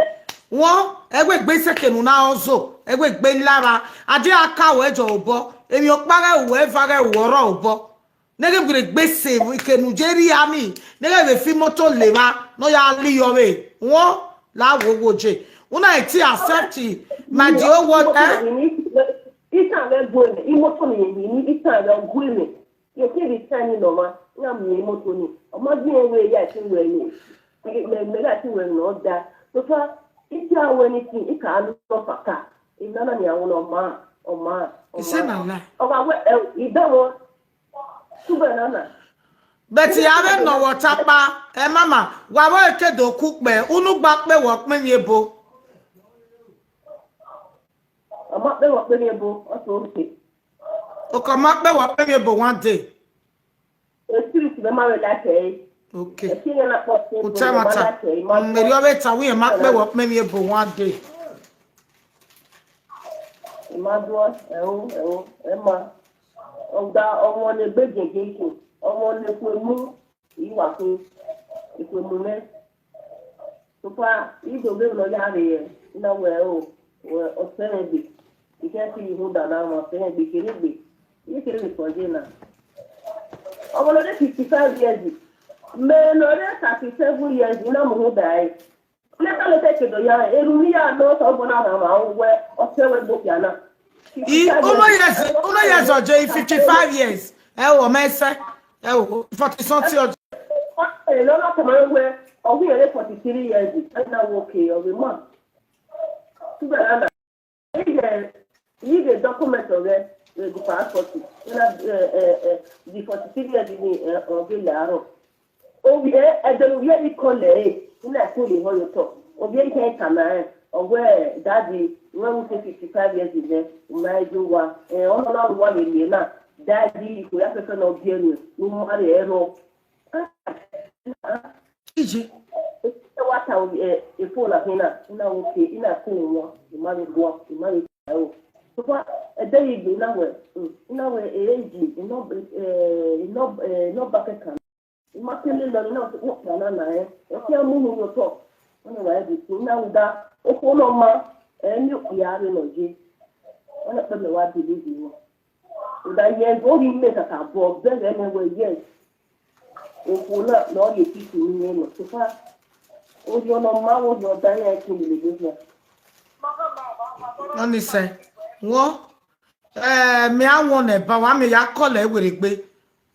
Wọn, ẹwẹ egbe seke ne u na ọzo, ẹwẹ egbe lara, a dia ka wẹ jọ obọ, emwi ọkpa ghẹ wẹ eva ghẹ wẹ ọrọ obọ. Nẹghe vbe egbe se ike ne u je rhie ami, nẹghe vbe fi imoto le evba ne ọ ya li yọ vbe. Wọn, la wo wo je. Una eti accept, ma di owo, eh? Itan ghẹ gu mwẹ, imoto ni ye ni itan ghẹ gu mwẹ. Ye ke vbe itan ni nọ ma, na miẹn imoto ni. Ọ ma gbe mwẹ ya ti wẹ ni. Mẹ, mẹ gha ti wẹ ne ọ da. So far, I dia wẹ ni tin, I ka nọ faka. I nana ni awọ nọ ma, ọ ma, ọ Ise ma. Na la. Ọ gha wẹ, ẹ, I da wọ. Tubẹ nana. But ya vbe nọ wọ takpa, ẹ mama, wa vbe ke do ku kpẹ, unu gba kpe wọ kpe emwi ebo. Ọ ma kpe wọ kpe emwi ebo, ọ so oke. Okọ ma kpe wọ kpe emwi ebo one day. Spirit mẹ ma vbe like ẹ. Okay. Ẹ si ẹre na kpọ si ebo, Uta mẹ ma mata. Like ẹ, I ma Mm, do. Eri ọ vbe ta wẹ ma kpe wọ kpe emwi ebo one day. I ma do, ẹ o, ẹ o, ẹ ma. Ọgba ọmọ ne egbe gẹgẹ ke, ọmọ ne ekhuemu, I wa khin, ekhuemu mwẹ. So far, I do ghe ne ọ ya rre, I na wẹ o, wẹ ọsẹ mwẹ gbe. I can see you hold down now, ọsẹ mwẹ gbe, kere gbe. I kere vbe sọ ye na. Ọmọ ne ọ de fifty-five years, mẹ ne ọ de thirty-seven years, I na mu hold down. Leta leta ke do ya, eru mi ya no so bona na ma wẹ, ọsẹ mwẹ gbe okpia na. I, Fifty-five years. Uno years, uno years oje, fifty-five years. Ẹ wo, mẹ sẹ. Ẹ wo, forty something oje. Ẹ lọ na kọmọ wẹ, ọ wi ere forty-three years. Ẹ na wo ke, ọ vbe ma. Tubẹ na na. Ẹ, ẹ, I ghe document ọghẹ, ẹ, the passport. Ẹ na, ẹ, ẹ, ẹ, the forty-three years ni, ẹ, ọ ghe la arọ. Ovbi ẹdẹ ne ovbi ẹre kọlẹ ẹre, I na ku rhie ehọ ye otọ. Ovbi ẹre khian tama rẹn, ọ wẹ, Daddy, mwẹ wu te fifty-five years nẹ, u ma i do wa. Ẹ, ọ nọ na ru uwa vbe rrie na, Daddy, ikhuo ya fẹfẹ ne ọ biẹ nuẹn, ne u ma rrie ẹrọ. Ije. Ẹ wa ta, ẹ, efo na khin na, I na ru oke, I na ku wọn, I ma vbe guan, I ma vbe ta ẹro. Sokpan, ẹdẹ ghi gbe, I na wẹ, mm, I na wẹ, ẹ, eji, I nọ, ẹ, I nọ, ẹ, I nọ ba kẹkan. I ma kele lọ, I na wẹ, okpia na na rẹn. Ọ khian mu unu ye otọ. Ọ na wa ẹdẹ sin, I na wẹ da, okhuo ne ọ ma, ẹ, ne okpia rre nọ ye. Ọ na kpẹẹ mẹ wa believe wọn. Rhunmwuda yes, ọ ghi mẹ kakabọ, bẹghe mẹ wẹ yes. Okhuo na, ne ọ rhie titi ni yẹn nọ. So far, orhiọn ne ọ ma, orhiọn ọda iran ẹtin lele vbe khian. Ọnise, wọn, eh, mẹ a wọn nẹ ba wa, mẹ ya call ẹ werriegbe.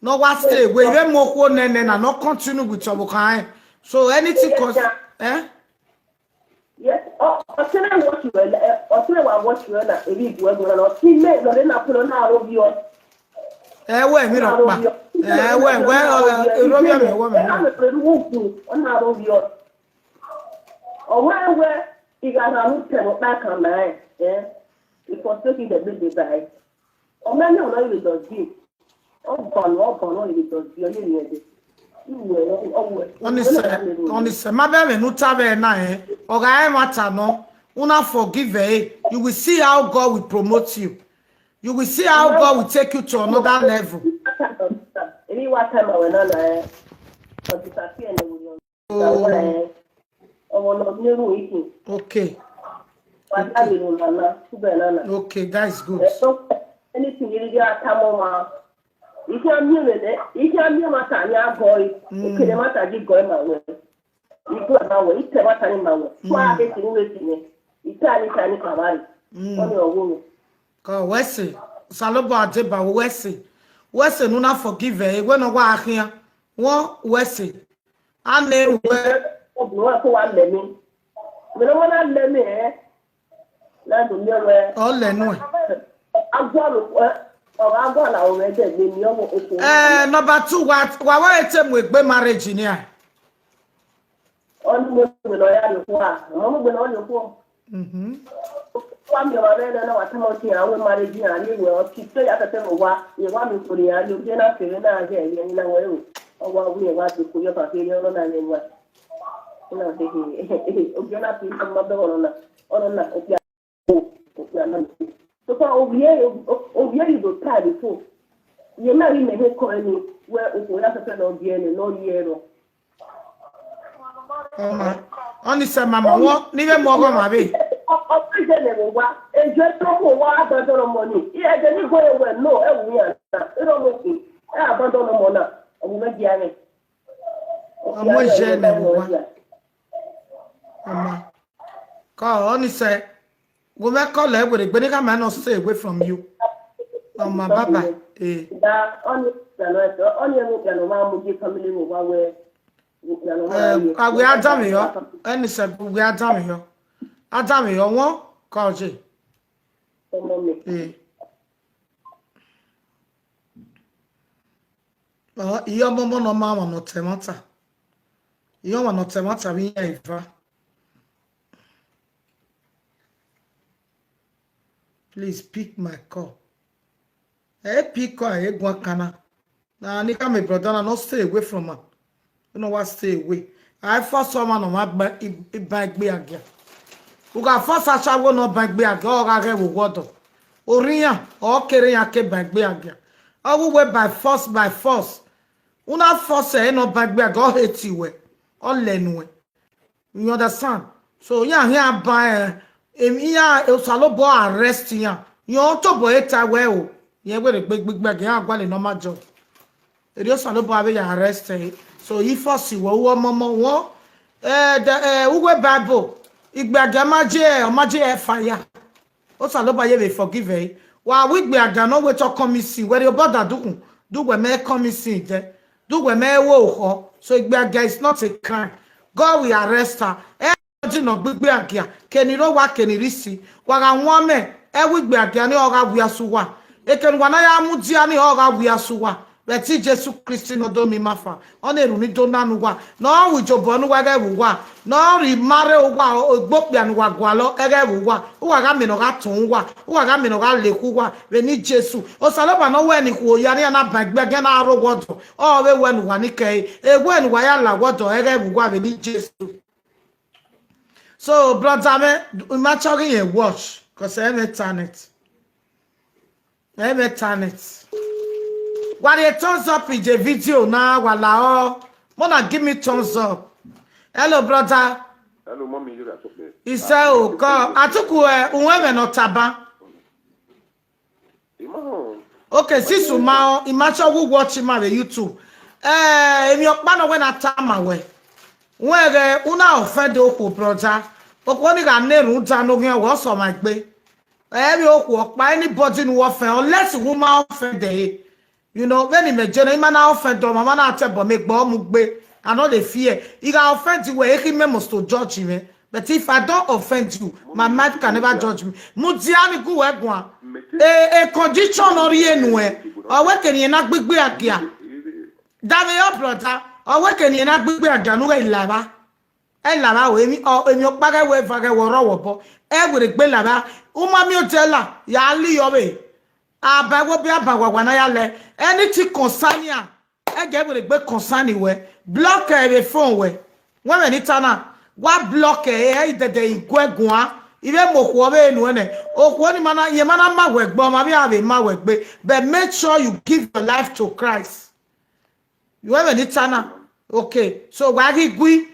Ne ọ wa stay away, vbe mu okhuo nene na, no continue with ọvbokhan rẹn. So anything cause, eh? Yes, ọ, ọ sẹ ne watch wẹ, ẹ, ọ sẹ ne wa watch wẹ na, eri ibu ẹgbẹ na, ọ si mẹ, nọ de na pẹlẹ, ọ na ro viọ. Ẹ wẹ mi rọ kpa. Ẹ wẹ, wẹ, ọ, ẹ, ro viọ mẹ, wẹ mẹ. Ẹ na mẹ pẹlẹ ru gu, ọ na ro viọ. Ọ wẹ wẹ, I gha rhan unu tẹ vbe ọkpa kan na ẹ, ẹ, I forsake the baby by. Ọ mẹ ne ọ na ire dọdi. Ọ banọ, ọ banọ ire dọdi, ọ ye miẹn dẹ. Iwẹ, ọ wẹ. Ọnise, ọnise, ma bẹ vbe ne u ta vbe na ẹ. Ọ gha rẹn ẹmwata nọ, una forgive ẹ, you will see how God will promote you. You will see how God will take you to another level. Eri wa ta ma wẹ na na ẹ. Ọ disappear ne wo. Oh. Ọmọ nọ miẹn ru ikin. Okay. Wa da vbe ru nana, tubẹ nana. Okay, that is good. Ẹ, so, anything you really a tama ọmwa. I khian miẹn mwẹ nẹ, I khian miẹn ọmwa ta ni a gọe. Mm. I kere ma ta ji gọe ma wẹ. I gọe ma wẹ, I tẹ ma ta ni ma wẹ. Mm. Wa ke ti ru vbe ti nẹ. I ta ni ta ni ka vba re. Mm. Ọni ọ wo mwẹ. Ka wẹ sẹ, Osanobua deba wẹ sẹ. Wẹ sẹ ne u na forgive ẹ, wẹ ne ọ wa khian. Wọn wẹ sẹ. A nẹ wẹ. Obìnrin wa kó wa lẹ mi. Mi ló mọ na lẹ mi ẹ. Na do mi wẹ. Ọ lẹ nuẹn. Agbọrọ ẹ, ọ gha gbọrọ aro rẹ dẹ gbe mi ọmọ oko. Eh, number two, wa, wa wa ete mu egbe marriage ni a. Ọni mo gbe nọ ya ni kua. Ọmọ mo gbe nọ ni kua. Mhm. Wa mi wa rẹ na wa tama ti a we marriage a ni we o ti te ya tete mo wa. Ye wa mi ko ni a ni o je na kere na je ye ni na we o. Ọ wa wu ẹwa de ko yọ ba kherhe ọnọna ye wa. Una de he, ogie na fi ma dọghọ ọnọna, ọnọna okpia, okpia na. So far, ovie, ovie you go try before. Ye na ri mẹ he kọ ẹni, wẹ okhuo ya fẹfẹ nọ biẹ nẹ, nọ ye ẹrọ. Ọma, ọni sẹ mama wọn, ni vbe mu ọghọ ma vbe. Ọ, ọ, ọ, ije ne vbe wa, eje to ko wa abandon ọmọ ni. I ẹdẹ ni go ye wẹ no, ẹ wu yan na. I don't know. Ẹ abandon ọmọ na. Ọ wu mẹ dia nẹ. Ọmọ ije ne vbe wa. Ọma. Kọ, ọni sẹ, wo mẹ call ẹ were gbe ni ka ma no stay away from you. Ọma, bye bye. Eh. Da, ọni, ọni emu piano ma mu je family mu wa wẹ. Eh, a we a danmwehọ, ẹni sẹ we a danmwehọ. A danmwehọ wọn ka ọ je. Ọmọ mi. Eh. Ọ, iye ọmọmọ ne ọ ma ọmwa ne ọ ta ẹmwata. Iye ọmwa ne ọ ta ẹmwata vbe iran eva. Please pick my call. Ẹ pick call, ẹ guan kan na. Na ni ka my brother na, no stay away from am. You know what, stay away. I force ọmwa ne ọ ma gba i-, iban egbe agia. U gha force ashawo ne ọ ban egbe agia, ọ gha ghẹ vbe owa ọdọ. Orhiyan, ọ kere iran ke ban egbe agia. Ọ wu wẹ by force, by force. U na force ẹre ne ọ ban egbe agia, ọ hate wẹ, ọ lẹ nuẹn. You understand? So, iran hian ban, eh, em, iran, Osanobua arrest iran. Iran tobọ ẹre ta wẹ o. Iran were gbe gbigbe agia, iran gualọ ne ọ ma judge. Erriọ Osanobua vbe ya arrest ẹre. So, I force wẹ, u ọmọmọ wọn. Eh, the, eh, uwe Bible, igbe agia ma je, ọ ma je fire. Osanobua ye vbe forgive ẹre. Wa wu igbe agia ne ọ wẹ te ọ come missing. Wẹ rhie obọ da dukhun, du wẹ mẹ come missing dẹ. Du wẹ mẹ wo okhọ. So igbe agia is not a crime. God will arrest her. Ẹ di nọ gbigbe agia, keni rre owa, keni rre isi. Wa gha wan mẹ, ẹ wu igbe agia ni ọ gha wia sẹ uwa. Ekene uwa na ya mudia ni ọ gha wia sẹ uwa. Vbe ẹtin Jesu Kristi ne ọ do miẹn ima fan, ọ na erhunmwu do na ne uwa, ne ọ ru ijobọ ne uwa ghẹ vbe uwa, ne ọ rhie ima rre uwa, o-, egbe okpia ne uwa gualọ, ẹ ghẹ vbe uwa, uwa gha miẹn ne ọ gha tọn uwa, uwa gha miẹn ne ọ gha lekhu uwa, vbe eni Jesu. Osanobua ne ọ wẹ ne ikhuo ya ne iran na ban egbe agia na rre owa ọdọ, ọ vbe wẹ ne uwa ni kẹre, ewẹ ne uwa ya la owa ọdọ, ẹ ghẹ vbe uwa vbe eni Jesu. So, brother mwẹ, I ma chọ ghi rẹn watch, 'cause ẹ mwẹ internet. Ẹ mwẹ internet. Wa rhie thumbs up in the video na, wa la ọ. Mona, give me thumbs up. Hello, brother. Hello, mommy, you are talking. He said, oh, God. Atuku, eh, uwẹ mwẹ nọ taba. Ima họn. Okay, since u ma họn, I ma chọ wu watch ima vbe YouTube. Eh, emwi ọkpa nọ wẹ na tama wẹ. Wẹ ghẹ, u na offend okhuo, brother. Okhuo ni gha na erhunmwu da ne oghian wẹ, ọ sẹ ọmwa egbe. Ẹ vbe okhuo ọkpa, anybody ne u offend, unless u ma offend ẹre. You know, vbene imẹ je nọ, ima na offend ọmwa, ma na tẹ ẹbọ mẹ gbe ọ mu gbe. I no dey fear. I gha offend wẹ, ekhi mẹ must to judge mwẹ. But if I don't offend you, my mind can never judge me. Mudia ni gu wẹ guan. E, e condition ọ rhie nuẹn. Ọ wẹ kene irẹn na gbigbe agia. Davbe your brother. Ọ wẹ kene irẹn na gbigbe agia ne u ghẹ lavba. Ẹ lavba o, emwi, ọ, emwi ọkpa ghẹ wẹ eva ghẹ wẹ ọrọvbọ. Ẹ were egbe lavba. U ma miẹn odẹ la, ya li yọ vbe. Aba ẹwobi, aba wawa na ya lẹ. Anything concern iran, ẹ ghẹ were egbe concern wẹ. Block ẹ vbe phone wẹ. Wẹ mwẹ ni ta na, wa block ẹ, ẹ i dẹdẹ i guẹ guan. I vbe mu okhuo vbe nuẹn nẹ. Okhuo ni ma na, ye ma na ma wẹ gbe, ọ ma vbe a vbe ma wẹ gbe. But make sure you give your life to Christ. You have any channel? Okay. So wa ghi gui,